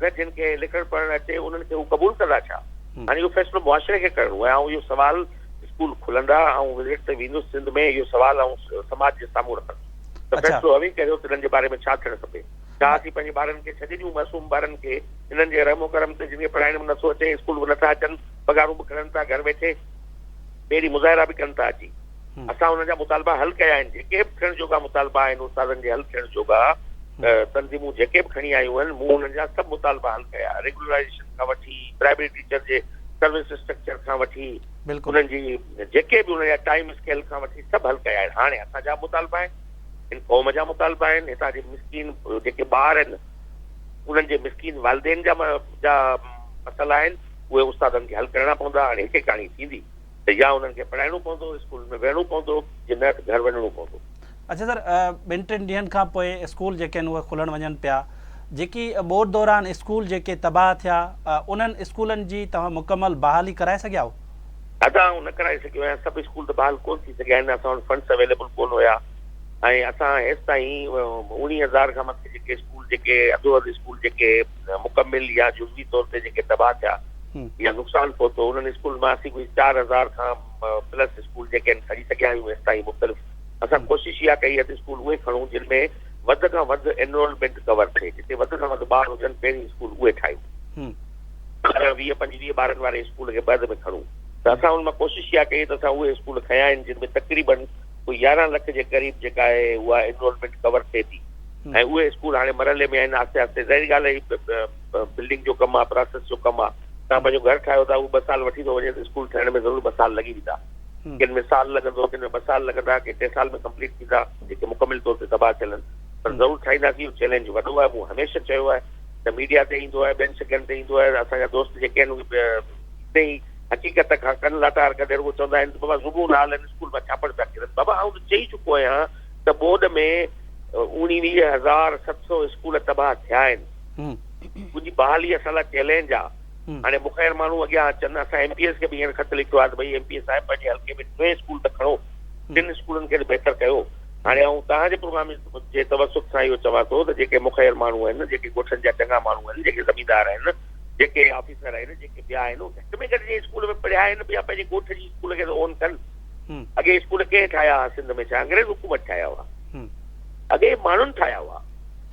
نه جن کي لکڻ پڙهڻ اچي انهن کي هو قبول ڪندا ڇا؟ هاڻي اهو فيصلو معاشري کي ڪرڻو آهي آئون اهو سوال اسڪول کلندا آئون وزٽ تي ويندس سنڌ ۾ اهو سوال آئون سماج جي سامهون رکندس ته فيصلو اوهين ڪريو ته انهن جي باري ۾ ڇا ٿيڻ کپي ڇا اسين پنهنجي ٻارن کي ڇڏي ڏيون معصوم ٻارن کي انهن جي رحم و ڪرم تي جن کي پڙهائڻ به نٿو اچي اسڪول به نٿا اچن پگهارون به کڻن ٿا گهر ويٺي پهرين مظاهرا به ڪن ٿا اچي اسان انهن جا مطالبا حل ڪيا آهن جيڪي به ٿيڻ جوڳا مطالبا آهن استادن جي حل ٿيڻ جوڳا تنظيمون جيڪي به کڻي آيون آهن مون انهن جا سڀ مطالبا حل ڪيا ريگولرائيزيشن کان وٺي پرائمري ٽيچر جي سروس اسٽرڪچر کان وٺي انهن جي جيڪي به انهن جا ٽائيم اسڪيل کان وٺي سڀ حل ڪيا آهن هاڻي اسان جا مطالبا آهن هن قوم جا مطالبا آهن هتان جي مسڪين جيڪي ٻار آهن انهن جي مسڪين والدين جا جا مسئلا آهن اهي استادن کي حل ڪرڻا پوندا، هاڻي هڪ ڪهاڻي ٿيندي ته يا انهن کي پڙهائڻو پوندو، اسڪول ۾ ويهڻو پوندو، جي نه ته گهر وڃڻو پوندو. اڇا سر ٻن ٽن ڏينهن کان پوء اسڪول جيڪي آهن اهي کلڻ وڃن پيا، جيڪي ٻوڏ دوران اسڪول جيڪي تباهه ٿيا انهن اسڪولن جي توهان مڪمل بحالي ڪرائي سگهيا آهيو؟ ادا آئون نه ڪرائي سگهيو آهيان، سڀ اسڪول ته بحال ڪونه ٿي سگهيا آهن، اسان وٽ فنڊس اويليبل ڪونه هيا ۽ اسان هيستائين 19,000 کان مٿي جيڪي اسڪول جيڪي اڌو اڌ اسڪول جيڪي مڪمل يا جزوي طور تي جيڪي تباهه ٿيا يا نقصان پهتو انهن اسڪولن مان اسين ڪوئي 4000 کان پلس اسڪول جيڪي آهن کڻي سگهيا آهيون هيستائين مختلف اسان ڪوشش اها ڪئي آهي ته اسڪول اهي کڻون جن ۾ وڌ کان وڌ انرولمينٽ ڪور ٿئي جتي وڌ کان وڌ ٻار هجن پهرين اسڪول اهي ٺاهيون 18 20 25 ٻارن واري اسڪول کي بعد ۾ کڻون ته اسان ان مان ڪوشش اها ڪئي ته اسان اهي اسڪول کنيا آهن جن ۾ تقريبن ڪوئي 11 لک جي قريب جيڪا آهي اها انرولمينٽ ڪور ٿئي ٿي ۽ اهي اسڪول هاڻي مرحلي ۾ آهن آهستي آهستي ظاهري ڳالهه آهي بلڊنگ جو ڪم آهي پراسيس جو ڪم آهي توهان پنهنجو گهر ٺاهيو ٿا اهو ٻه سال وٺي ٿو وڃي ته اسڪول ٺهڻ ۾ ضرور ٻه سال لڳي ويندا ڪن ۾ سال لڳندو ڪن ۾ ٻه سال لڳندا ڪي ٽي سال ۾ ڪمپليٽ ٿيندا جيڪي مڪمل طور تي تباهه ٿيل آهن پر ضرور ٺاهينداسين اهو چئلينج وڏو آهي مون هميشه چيو آهي ته ميڊيا تي ايندو آهي ٻين شڪن تي ايندو آهي اسان جا دوست جيڪي آهن اهي ئي حقيقت کان ڪن لاٽار ڪندي رڳو چوندا آهن ته بابا زبون حال آهن اسڪول مان ڇاپڙ پيا ڪرن بابا آئون ته چئي چڪو آهيان ته ٻوڏ ۾ 19700 اسڪول تباهه ٿيا آهن ان جي بحالي اسان لاء چئلينج آهي هاڻي مخير ماڻهو اڳيان اچن اسان ايم پي ايس کي به هينئر خط لکيو آهي ته ڀئي ايم پي ايس صاحب پنهنجي حلقي ۾ ٽي اسڪول ته کڻو ٽن اسڪولن کي ته بهتر ڪيو هاڻي آئون توهان جي پروگرام جي توسط سان اهو چوان ٿو ته جيڪي مخير ماڻهو آهن جيڪي ڳوٺن جا چڱا ماڻهو آهن جيڪي زميندار آهن جيڪي آفيسر آهن جيڪي ٻيا آهن اهي گهٽ ۾ گهٽ جنهن اسڪول ۾ پڙهيا آهن يا پنهنجي ڳوٺ جي اسڪول کي ته اون ڪن اڳي اسڪول ڪنهن ٺاهيا هئا سنڌ ۾ ڇا انگريز حڪومت ٺاهيا هئا اڳي ماڻهن ٺاهيا هئا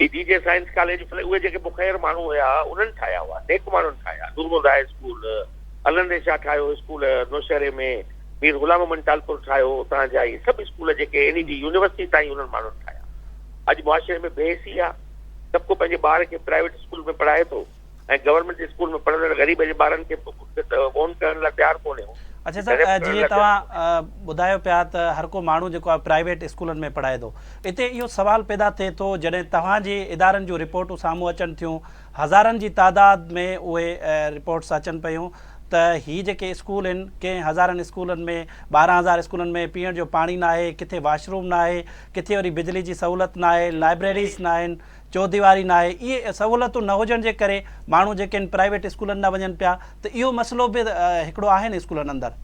هي جي جي سائنس ڪاليج اهي جيڪي مخير ماڻهو هيا انهن ٺاهيا هئا نيڪ ماڻهن ٺاهيا نور محمد هاء اسڪول الهندي شاهه ٺاهيو اسڪول نوشهري ۾ مير غلام محمد ٽالپر ٺاهيو اتان جا هي سڀ اسڪول جيڪي اين اي ڊي يونيورسٽي تائين انهن ماڻهن ٺاهيا اڄ معاشري ۾ بي حسي آهي سڀ ڪو پنهنجي ٻار کي پرائيويٽ اسڪول ۾ پڙهائي ٿو ۽ گورنمينٽ اسڪول ۾ پڙهندڙ غريب جي ٻارن کي اون ڪرڻ لاء تيار ڪونهي. اڇا سر جيئن توهان ٻڌايو پيا ته هر ڪو ماڻهو جيڪو آهي پرائيويٽ اسڪولن ۾ پڙهائي ٿو اتي اهو سوال پيدا ٿئي ٿو جڏهن توهان جي ادارن جون رپورٽون سامهون اچن ٿيون هزارن جي تعداد ۾ اهي رپورٽس اچن پيون ته هي جيڪي اسڪول آهن ڪنهن هزارن اسڪولن ۾ 12000 اسڪولن ۾ پيئڻ جو پاڻي ناهي ڪٿي واش روم ناهي ڪٿي وري بجلي جي سهولت ناهي لائبريريز ناهن چوديواري ناهي، اهي سهولتون نه هجڻ جي ڪري ماڻهو جيڪي آهن پرائيويٽ اسڪولن ڏانهن وڃن پيا ته اهو مسئلو به هڪڙو آهي نه اسڪولن اندر.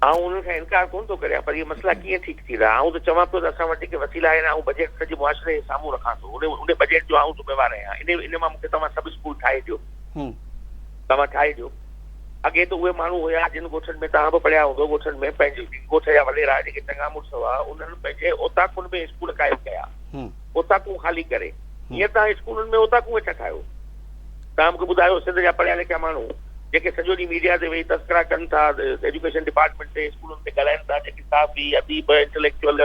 آئون انهن کان انڪار ڪونه ٿو ڪريان پر اهي مسئلا ڪيئن ٺيڪ ٿيندا؟ آئون ته چوان پيو ته اسان وٽ جيڪي وسيلا آهن آئون بجيٽ سڄي معاشري جي سامهون رکان ٿو انهي انهي بجيٽ جو آئون ذميوار آهيان انهي انهي مان مون کي توهان سڀ اسڪول ٺاهي ڏيو توهان ٺاهي ڏيو اڳي ته اهي ماڻهو هيا جن ڳوٺن ۾ توهان به پڙهيا هوندو ڳوٺن ۾ پنهنجي ڳوٺ جا وڏيرا جيڪي چڱا مڙس هئا انهن پنهنجي اوطاقن ۾ اسڪول قائم ڪيا. اوطاقون خالي ڪري هينئر توهان اسڪولن ۾ اوطاقون ويٺا ٺاهيو. توهان مون کي ٻڌايو سنڌ جا پڙهيا لکيا ماڻهو جيڪي سڄو ڏينهن ميڊيا تي ويهي تذڪرا ڪن ٿا ايجوڪيشن ڊپارٽمينٽ تي اسڪولن تي ڳالهائن ٿا جيڪي صحافي اديب انٽليڪچوئل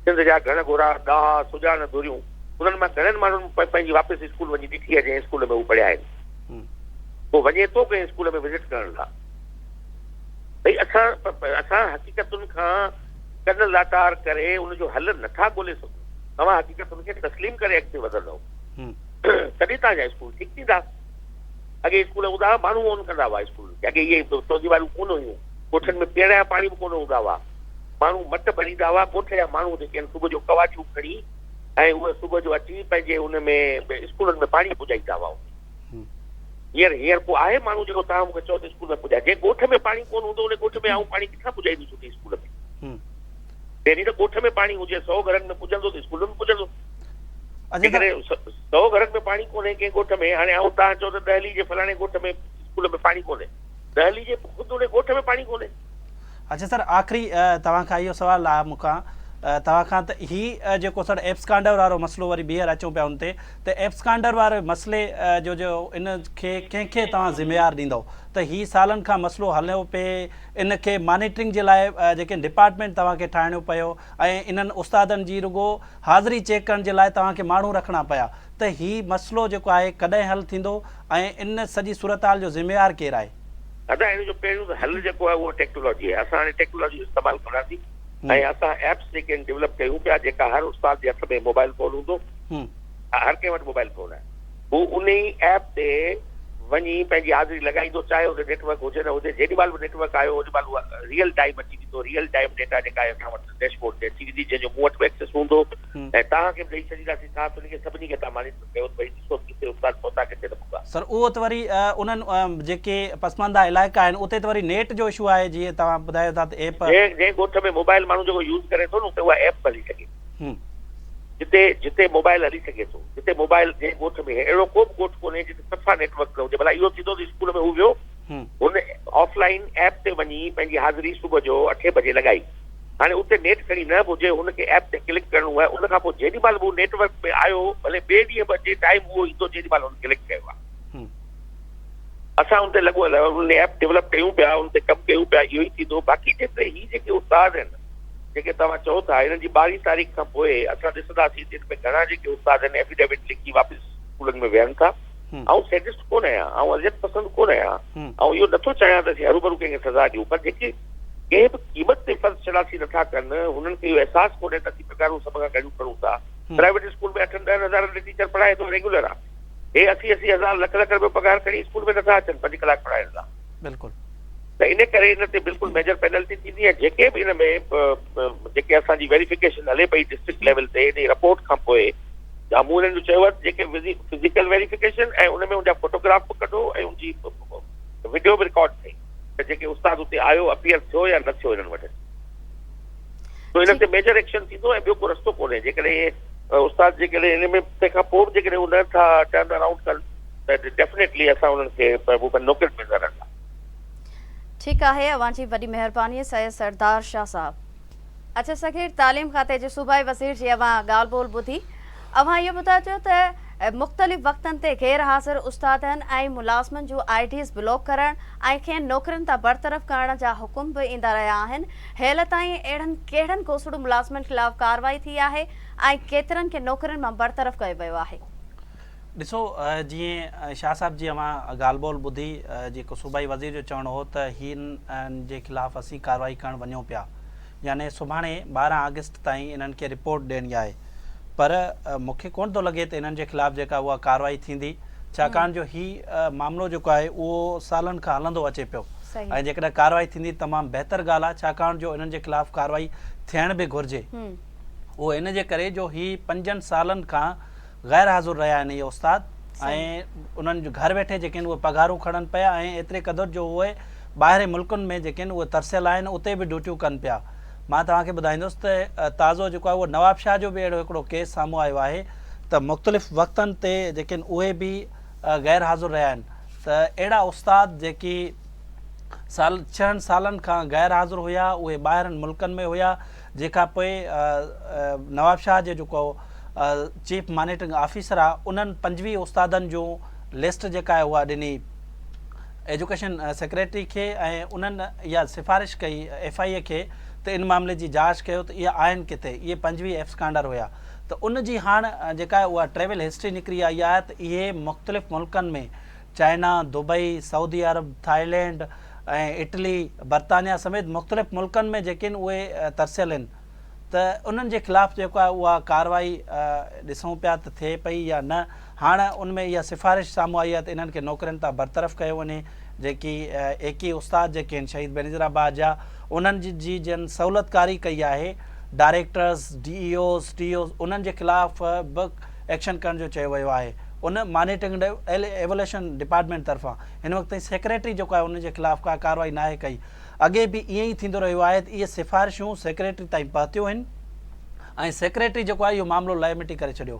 سنڌ جا گهڻ گهرا ڏاها سڄاڻ ڌريون انهن مان گهڻن ماڻهن پنهنجي واپس اسڪول وڃي ڏٺي آهي جنهن اسڪول ۾ هو پڙهيا آهن ڪو وڃي ٿو ڪنهن اسڪول ۾ وزٽ ڪرڻ لاء ڀئي اسان اسان حقيقتن کان ڪن لاٽار ڪري ان جو حل نٿا ڳولي سگهون. توهان حقيقتن کي تسليم ڪري اڳتي وڌندؤ تڏهن توهان جا اسڪول ٺيڪ ٿيندا. اڳي اسڪول هوندا هئا ماڻهو اون ڪندا هئا اسڪولن کي اڳي اهي چوديواريون ڪونه هيون ڳوٺن ۾ پيئڻ جا پاڻي به ڪونه هوندا هئا ماڻهو مٽ ڀريندا هئا ڳوٺ جا ماڻهو جيڪي آهن صبح جو ڪواٽيون کڻي ۽ اهي صبح جو اچي پنهنجي ان ۾ اسڪولن ۾ پاڻي پڄائيندا هئا هينئر هينئر ڪو آهي ماڻهو جيڪو توهان مون کي چئو ته اسڪول ۾ پڄائي جنهن ڳوٺ ۾ پاڻي ڪونه هوندو ان ڳوٺ ۾ آئون پاڻي ڪٿان پڄائيندس اتي اسڪول ۾ پهرين ته ڳوٺ ۾ پاڻي هجي سئو گهرن ۾ پڄندو ته اسڪول ۾ پڄندو جيڪڏهن سئو گهرن ۾ پاڻي ڪونهي ڪنهن ڳوٺ ۾ هاڻي آئون توهان چئو ته دهلي جي فلاڻي ڳوٺ ۾ اسڪول ۾ پاڻي ڪونهي دهلي جي خود ان ڳوٺ ۾ پاڻي ڪونهي. اڇا سر آخري توهان کان اهو سوال آهي مون کان توهان کان ته هي جيڪو سر ايبسڪانڊر وارو مسئلو وري ٻيهر اچون پيا ان تي ته ايبسڪانڊر واري مسئلي جو جو ان کي ڪنهن کي توهان ذميوار ڏيندؤ ته هي سالن کان مسئلو هليو پئي ان کي مانيٽرنگ جي لاء جيڪي ڊپارٽمينٽ توهان کي ٺاهڻو پيو ۽ انهن استادن جي رڳو حاضري چيڪ ڪرڻ جي لاء توهان کي ماڻهو رکڻا پيا ته هي مسئلو جيڪو آهي ڪڏهن حل ٿيندو ۽ ان سڄي صورتحال جو ذميوار ڪير آهي؟ ادا ان جو پهريون ته حل جيڪو آهي اهو ٽيڪنالاجي آهي اسان هاڻي ٽيڪنالاجي جو استعمال ڪنداسين ۽ اسان ايپس جيڪي آهن ڊولپ ڪيون پيا جيڪا هر استاد جي هٿ ۾ موبائل فون هوندو هر ڪنهن وٽ موبائل فون آهي هو انهي ايپ تي وڃي پنهنجي حاضري لڳائيندو چاهي اتي نيٽ ورڪ هجي نه هجي جيڏي مهل به نيٽ ورڪ آيو اوڏي مهل اها ريئل ٽائيم اچي ويندو ريئل ٽائيم ڊيٽا جيڪا آهي اسان وٽ ڊيش بورڊ تي اچي ويندي جنهن جو مون وٽ به ايڪسيس هوندو ۽ توهان کي به ڏئي ڇڏينداسين صحافين کي سڀني کي توهان مانيٽر ڪيو ته ڀئي ڏسو ته ڪٿي استاد پهتا ڪٿي نه پهتا. سر اهو ته وري انهن جيڪي پسمانده علائقا آهن اتي ته وري نيٽ جو اشو آهي جيئن توهان ٻڌايو ٿا ته ايپ. جنهن ڳوٺ ۾ موبائل ماڻهو جيڪو يوز ڪري ٿو نه اتي اها ايپ به هلي سگهي ٿي. جتي جتي موبائل هلي سگهي ٿو جتي موبائل جنهن ڳوٺ ۾ اهڙو ڪو به ڳوٺ ڪونهي جتي صفا نيٽ ورڪ نه هجي ڀلا اهو ٿيندو ته اسڪول ۾ هو ويو هن آف لائين ايپ تي وڃي پنهنجي حاضري صبح جو اٺين بجي لڳائي. هاڻي اتي نيٽ کڻي نه به هجي هن کي ايپ تي ڪلڪ ڪرڻو آهي ان کان پوء جيڏي مهل به هو نيٽ ورڪ ۾ آيو ڀلي ٻئي ڏينهن به اچي ٽائيم اهو ايندو جيڏي مهل هن ڪلڪ ڪيو آهي. اسان ان تي لڳو ان ايپ ڊولپ ڪيون پيا ان تي ڪم ڪيون پيا اهو ئي ٿيندو باقي جيتري هي جيڪي استاد آهن جيڪي توهان چئو ٿا انهن جي 12 تاريخ کان پوء اسان ڏسنداسين ته ان ۾ گهڻا جيڪي استاد آهن ايفيڊيوٽ لکي واپس اسڪولن ۾ ويهن ٿا. آئون سيڊسٽ ڪونه آهيان، آئون اذيت پسند ڪونه آهيان، آئون اهو نٿو چاهيان ته اسين هروڀرو ڪنهن کي سزا ڏيون، پر جيڪي ڪنهن به قيمت تي فرض شناسي نٿا ڪن، هنن کي اهو احساس ڪونهي ته اسين پگهارون سڀ کان گهڻيون کڻون ٿا. پرائيويٽ اسڪول ۾ اٺن ڏهن هزارن تي ٽيچر پڙهائي ٿو، ريگيولر آهي. هي 80 80 هزار لک لک رپيو پگهار کڻي اسڪول ۾ نٿا اچن پنج ڪلاڪ پڙهائڻ لاء. بلڪل. ته ان ڪري ان تي بلڪل ميجر پينلٽي ٿيندي ۽ جيڪي به ان ۾ جيڪي اسان جي ويريفڪيشن هلي پئي ڊسٽرڪٽ ليول تي ان رپورٽ کان پوء يا مون انهن جو چيو آهي ته جيڪي فزيڪل ويريفڪيشن ۽ ان ۾ ان جا فوٽوگراف به ڪڍو ۽ ان جي وڊيو به رڪارڊ ٿئي ته جيڪي استاد اتي آيو اپيئر ٿيو يا نه ٿيو انهن وٽ تو ان تي ميجر ايڪشن ٿيندو ۽ ٻيو ڪو رستو ڪونهي جيڪڏهن استاد جيڪڏهن ان ۾ تنهن کان پوء به جيڪڏهن هو نه ٿا ٽرن اراؤنڊ ڪن ته ڊيفنيٽلي اسان انهن کي پنهنجي نوڪرين ۾ نه رکندا. ٺيڪ آهي اوهان جي وڏي مهرباني سيد سردار شاهه صاحب. اڇا سخير تعليم کاتي جي صوبائي وزير جي اوهان ڳالهه ٻولهه ٻڌي اوهان اهو ٻڌايو ته مختلف وقتن تي غير حاضر استادن ۽ ملازمن جون I Ds block ڪرڻ ۽ کين نوڪرين تان برطرف ڪرڻ جا حڪم به ايندا رهيا آهن هيل تائين اهڙن ڪهڙن گوسڙو ملازمن خلاف ڪارروائي ٿي آهي ۽ ڪيترن کي نوڪرين مان برطرف ڪيو ويو آهي. ڏسو جيئن شاهه صاحب جي اوهان ڳالهه ٻولهه ٻڌي جيڪو صوبائي وزير جو چوڻ هو ته هن جي خلاف اسين ڪارروائي ڪرڻ وڃون پيا يعني سڀاڻي 12 آگسٽ تائين انهن کي رپورٽ ڏيڻي آهي پر مون کي ڪونه ٿو لڳي ته انهن جي خلاف جيڪا اها ڪارروائي ٿيندي ڇاڪاڻ جو هي معاملو جيڪو آهي اهو سالن کان هلندو اچي پيو ۽ جيڪڏهن ڪارروائي ٿيندي تمام بهتر ڳالهه آهي ڇاڪاڻ جو انهن جي خلاف ڪارروائي ٿيڻ به گهرجي اهو ان جي ڪري جو هي پنجن سالن کان غير حاضر رهيا آهن اهي استاد ۽ انهن جو گهر ويٺي جيڪي آهن اهي پگهارون کڻن پيا ۽ ايتري قدر جو اهي ٻاهرين ملڪن ۾ جيڪي آهن اهي ترسيل آهن اتي به ڊيوٽيون ڪن پيا مان توهان کي ٻڌائيندس ته تازو جيڪو آهي اهو نوابشاهه جو به اهڙو هڪڙو ڪيس سامهون آيو آهي ته مختلف وقتن تي جيڪي آهن اهي به غير حاضر رهيا آهن ته اهڙا استاد جيڪي سال ڇهن سالن کان غير حاضر هيا اهي ٻاهرن ملڪن ۾ هيا جنهن کان پوء نوابشاهه جي جيڪو چيف مانيٽرنگ آفيسر آ انهن 25 استادن جون لسٽ جيڪا آهي اها ڏني ايجوڪيشن سيڪريٽري کي ۽ انهن اها سفارش ڪئي ايف I اي کي ته ان معاملي جي جاچ ڪيو ته اهي آهن ڪٿي اهي 25 ايبسڪانڊر هيا ته ان جي هاڻ جيڪا آهي اها ٽريول هسٽري نڪري آئي آهي ته اهي مختلف ملڪن ۾ China, Dubai, Saudi Arab, Thailand ۽ Italy, برطانيا سميت مختلف ملڪن ۾ جيڪي آهن اهي ترسيل آهن ته انهن جي خلاف جيڪو آهي اها ڪارروائي ڏسون پيا ته ٿئي پئي يا نه هاڻ ان ۾ اها سفارش سامهون آئي آهي ته انهن کي نوڪرين تان برطرف ڪيو وڃي جيڪي ايڪي استاد جيڪي آهن شهيد بينظير آباد جا انهن جي جن سهولتڪاري ڪئي آهي directors, D E Os, T Os انهن جي خلاف به ايڪشن ڪرڻ جو چيو ويو آهي ان مانيٽرنگ اينڊ ايوليشن ڊپارٽمينٽ طرفان هن وقت تائين سيڪريٽري جيڪو آهي ان جي خلاف ڪا ڪارروائي ناهي ڪئي اڳي به ائين ئي ٿيندو رهيو آهي ته اهي سفارشون سيڪريٽري تائين پهتيون آهن ۽ سيڪريٽري جيڪو آهي اهو معاملو لئه مٽي ڪري ڇڏيو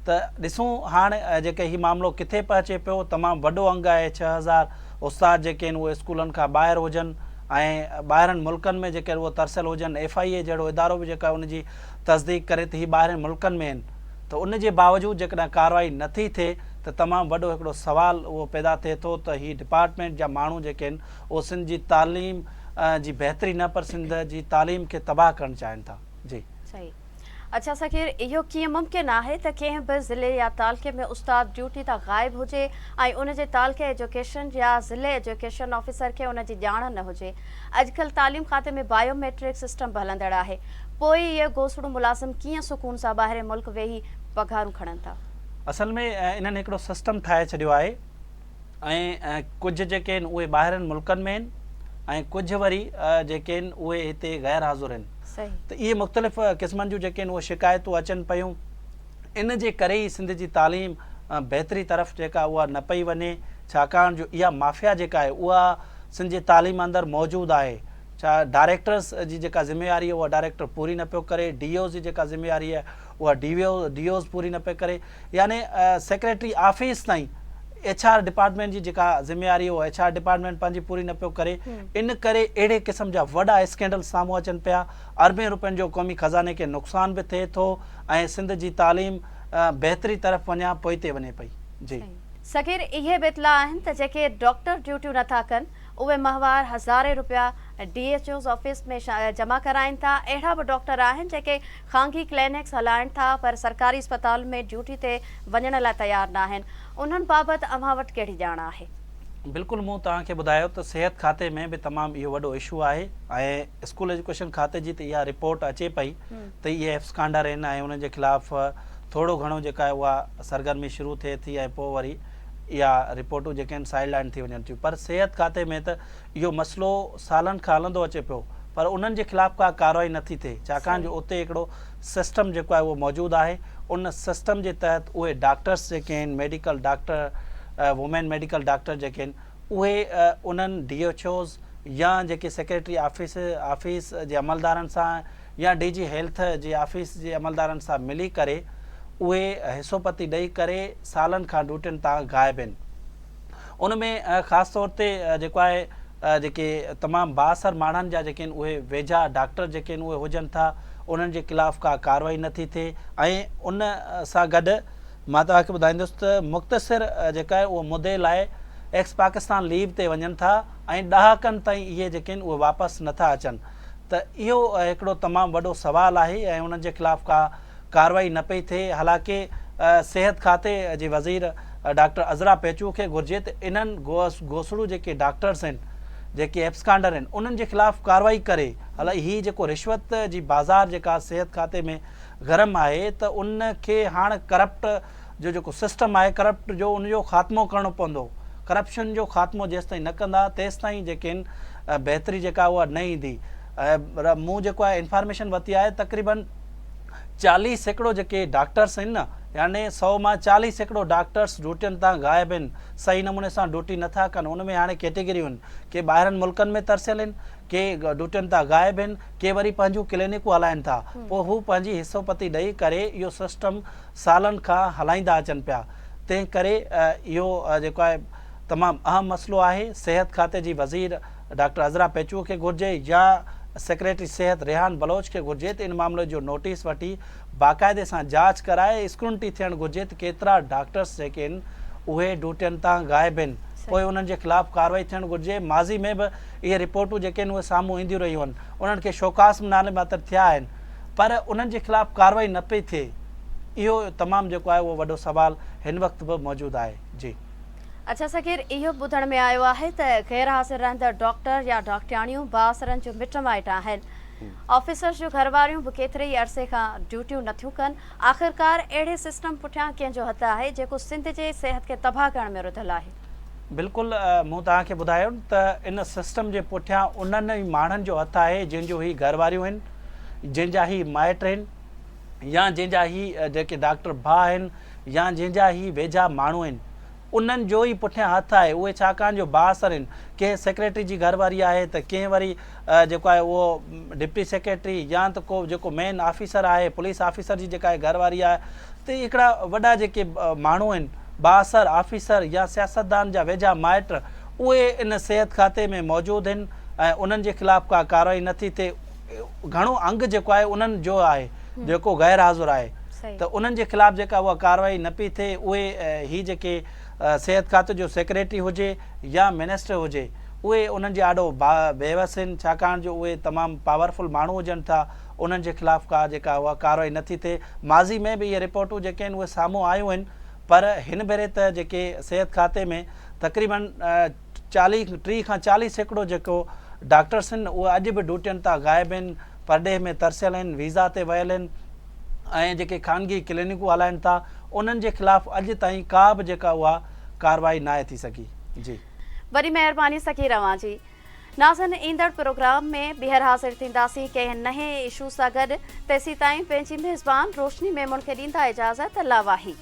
ته ڏسون هاڻ جيڪي هي معاملو ڪٿي پهچي پيو تمام وڏو انگ آهي 6000 استاد جيڪي آهن اهي اسڪولن کان ٻاهر هجن ۽ ٻاهرن ملڪن ۾ جيڪي اهي ترسيل هجن ايف I اي جهڙو ادارو به جيڪو آهي ان جي تصديق ڪري ته هي ٻاهرين ملڪن ۾ آهن ته ان جي باوجود جيڪڏهن ڪارروائي نه ٿي ٿئي ته تمام وڏو هڪڙو سوال اهو پيدا ٿئي ٿو ته هي ڊپارٽمينٽ جا ماڻهو جيڪي آهن اهو سنڌ جي تعليم جي بهتري نه پر سنڌ جي تعليم کي تباهه ڪرڻ چاهين ٿا. جي. صحيح. اڇا سخير اهو ڪيئن ممڪن آهي ته ڪنهن به ضلعي يا تعلقي ۾ استاد ڊيوٽي تان غائب هجي ۽ ان جي تعلقي ايجوڪيشن يا ضلعي ايجوڪيشن آفيسر کي ان جي ڄاڻ نه هجي اڄڪلهه تعليم کاتي ۾ بايو ميٽرڪ سسٽم به هلندڙ آهي پوء اهي گوسڙو ملازم ڪيئن سڪون سان ٻاهرين ملڪ ويهي پگهارون کڻن ٿا. اصل ۾ انهن هڪڙو سسٽم ٺاهي ڇڏيو آهي ۽ ڪجهه جيڪي آهن اهي ٻاهرين ملڪن ۾ آهن ۽ ڪجهه وري جيڪي آهن اهي هتي غير حاضر آهن ته اهي مختلف قسمن جون جيڪي آهن اهي شڪايتون اچن پيون ان جي ڪري ئي سنڌ جي تعليم بهتري طرف جيڪا اها نه پئي وڃي ڇاڪاڻ جو اها مافيا جيڪا آهي اها سنڌ جي تعليم اندر موجود آهي ڇا ڊائريڪٽرس جي جيڪا ذميواري آهي اها ڊائريڪٽر پوري نه پيو ڪري ڊي اوز جي جيڪا ذميواري آهي اها ڊي اوز پوري نه پئي ڪري يعني سيڪريٽري آفيس تائين ايڇ آر ڊپارٽمينٽ جي جيڪا ذميواري اها ايڇ آر ڊپارٽمينٽ پنهنجي پوري نه پيو ڪري ان ڪري اهڙي قسم جا وڏا اسڪينڊل سامهون اچن پيا اربين روپين جو قومي خزاني کي نقصان به ٿئي ٿو ۽ سنڌ جي تعليم بهتري طرف وڃان پوئتي وڃي پئي جي. صغير اهي به اطلاع آهن ته جيڪي ڊاڪٽر ڊيوٽيون نٿا ڪن اهي ماهوار هزارين روپيا ڊي ايڇ اوز آفيس ۾ جمع ڪرائين ٿا، اهڙا به ڊاڪٽر آهن جيڪي خانگي ڪلينڪس هلائين ٿا پر سرڪاري اسپتالن ۾ ڊيوٽي تي وڃڻ لاء تيار ناهن، انهن بابت اوهان وٽ ڪهڙي ڄاڻ آهي؟ بلڪل مون توهان کي ٻڌايو ته صحت کاتي ۾ به تمام اهو وڏو اشو آهي ۽ اسڪول ايجوڪيشن کاتي جي ته اها رپورٽ اچي پئي ته اهي ايبسڪانڊر آهن ۽ انهن جي خلاف ٿورو گهڻو جيڪا آهي اها سرگرمي شروع ٿئي ٿي ۽ پوء وري اها رپورٽون جيڪي آهن سائيڊ لائن ٿي وڃن ٿيون پر صحت کاتي ۾ ته اهو مسئلو سالن کان هلندو اچي پيو پر انهن جي خلاف ڪا ڪارروائي نٿي ٿئي ڇاڪاڻ جو اتي هڪڙو سسٽم جيڪو آهي اهو موجود آهي ان سسٽم جي تحت اهي ڊاڪٽرس جيڪي آهن medical doctor women medical doctor جيڪي آهن اهي انهن ڊي ايڇ اوز يا جيڪي سيڪريٽري آفيس آفيس جي عملدارن سان يا ڊي جي هيلٿ جي آفيس جي عملدارن سان ملي ڪري اهي حصو پتي ڏئي ڪري سالن کان ڊيوٽين تان غائب آهن ان ۾ خاص طور تي جيڪو آهي جيڪي تمام بااثر ماڻهن جا جيڪي آهن اهي ويجها ڊاڪٽر جيڪي آهن اهي هجن ٿا انهن جي خلاف ڪا ڪارروائي نٿي ٿئي ۽ ان سان گڏ مان توهان کي ٻڌائيندس ته مختصر جيڪا آهي اهو مدي لاء ايڪس پاڪستان ليو تي وڃن ٿا ۽ ڏهاڪن تائين اهي جيڪي آهن اهي واپس نٿا اچن ته اهو هڪڙو تمام وڏو سوال آهي ۽ انهن جي خلاف ڪا ڪارروائي نه پئي ٿئي حالانڪه صحت کاتي جي وزير ڊاڪٽر عذرا پيچوهو کي گهرجي ته انهن گوسڙو جيڪي ڊاڪٽرس آهن جيڪي ايبسڪانڊر آهن انهن جي خلاف ڪارروائي ڪري حالانڪه هي جيڪو رشوت جي بازار جيڪا صحت کاتي ۾ گرم آهي ته ان کي هاڻ ڪرپٽ جو جيڪو سسٽم آهي ڪرپٽ جو ان جو خاتمو ڪرڻو پوندو ڪرپشن جو خاتمو جيستائين نه ڪندا تيستائين جيڪي آهن بهتري جيڪا اها نه ايندي مون جيڪو آهي انفارميشن ورتي آهي تقريبن 40% جيڪي ڊاڪٽرس آهن نه يعني 100 مان 40% ڊاڪٽرس ڊيوٽين تان غائب آهن صحيح نموني سان ڊيوٽي نٿا ڪن ان ۾ هاڻي ڪيٽيگريون آهن ڪي ٻاهرن ملڪن ۾ ترسيل آهن ڪي ڊيوٽين تان غائب آهن ڪي وري پنهنجون ڪلينڪون هلائن ٿا پوء هو پنهنجي حصو پتي ڏئي ڪري اهو سسٽم سالن کان هلائيندا اچن پيا تنهن ڪري اهو جيڪو آهي تمام اهم مسئلو آهي صحت کاتي جي وزير ڊاڪٽر عذرا پيچوهو کي گهرجي يا سيڪريٽري صحت ريحان بلوچ کي گهرجي ته ان معاملي جو نوٽيس وٺي باقاعدي سان جاچ ڪرائي اسڪرونٽي ٿيڻ گهرجي ته ڪيترا ڊاڪٽرس جيڪي آهن اهي ڊيوٽين تان غائب آهن پوء انهن جي خلاف ڪارروائي ٿيڻ گهرجي ماضي ۾ به اهي رپورٽون جيڪي آهن اهي سامهون اينديون رهيون آهن انهن کي شوڪاس به نالي ماتر ٿيا آهن پر انهن جي خلاف ڪارروائي نه پئي ٿئي اهو تمام جيڪو آهي اهو وڏو سوال هن وقت به موجود آهي جي. اڇا صغير اهو به ٻڌڻ ۾ آيو آهي ته غير حاضر رهندڙ ڊاڪٽر يا ڊاڪٽرياڻيون بااثرن جون مٽ مائٽ آهن آفيسرز جون گهرواريون به ڪيتري ئي عرصي کان ڊيوٽيون نٿيون ڪن آخرڪار اهڙي سسٽم پٺيان ڪنهن جو هٿ آهي جيڪو سنڌ جي صحت کي تباهه ڪرڻ ۾ رڌل آهي. بلڪل مون توهان کي ٻڌايو ته ان سسٽم جي پٺيان انهن ئي ماڻهن جو هٿ آهي جن جون هي گهرواريون آهن جنهن جا هي مائٽ آهن يا جنهن جا هي جيڪي ڊاڪٽر ڀاء آهن يا جنهن جا هي ويجها ماڻهو آهن انهن جو ئي پٺيان هٿ آهي اهي ڇاڪاڻ جو بااثر آهن ڪنهن سيڪريٽري جي گهر واري آهي ته ڪنهن وري جيڪو آهي اهو ڊپٽي سيڪريٽري يا ته ڪو جيڪو مين آفيسر آهي پوليس آفيسر جي جيڪا گهر واري آهي ته هڪڙا وڏا جيڪي ماڻهو آهن بااثر آفيسر يا سياستدان جا ويجها مائٽ اهي ان صحت کاتي ۾ موجود آهن ۽ انهن جي خلاف ڪا ڪارروائي نٿي ٿئي گهڻو انگ جيڪو آهي انهن جو آهي جيڪو غير حاضر آهي ته انهن جي خلاف جيڪا اها ڪارروائي نه پئي ٿئي اهي هي جيڪي صحت کاتي جو سيڪريٽري هجي يا منسٽر هجي اهي انهن جي آڏو بيوس آهن ڇاڪاڻ جو اهي تمام پاورفل ماڻهو هجن ٿا انهن جي خلاف ڪا جيڪا اها ڪارروائي نه ٿي ٿئي ماضي ۾ به اهي رپورٽون جيڪي آهن اهي سامهون آيون آهن پر هن ڀيري ته جيڪي صحت کاتي ۾ تقريبن چاليهه 30 کان 40% جيڪو ڊاڪٽرس آهن اهي اڄ به ڊيوٽين تان غائب آهن، پرڏيهه ۾ ترسيل آهن، ويزا تي ويل آهن ۽ جيڪي خانگي ڪلينڪون هلائن ٿا انهن جي خلاف اڄ تائين ڪا به جيڪا اها ڪارروائي ناهي ٿي سگهي. جي. وڏي مهرباني سخي روان جي. ناظرين ايندڙ پروگرام ۾ ٻيهر حاضر ٿينداسين ڪنهن نئين اشو سان گڏ تيسيتائين پنهنجي ميزبان روشني ميمڻ کي ڏيندا اجازت الله واهي.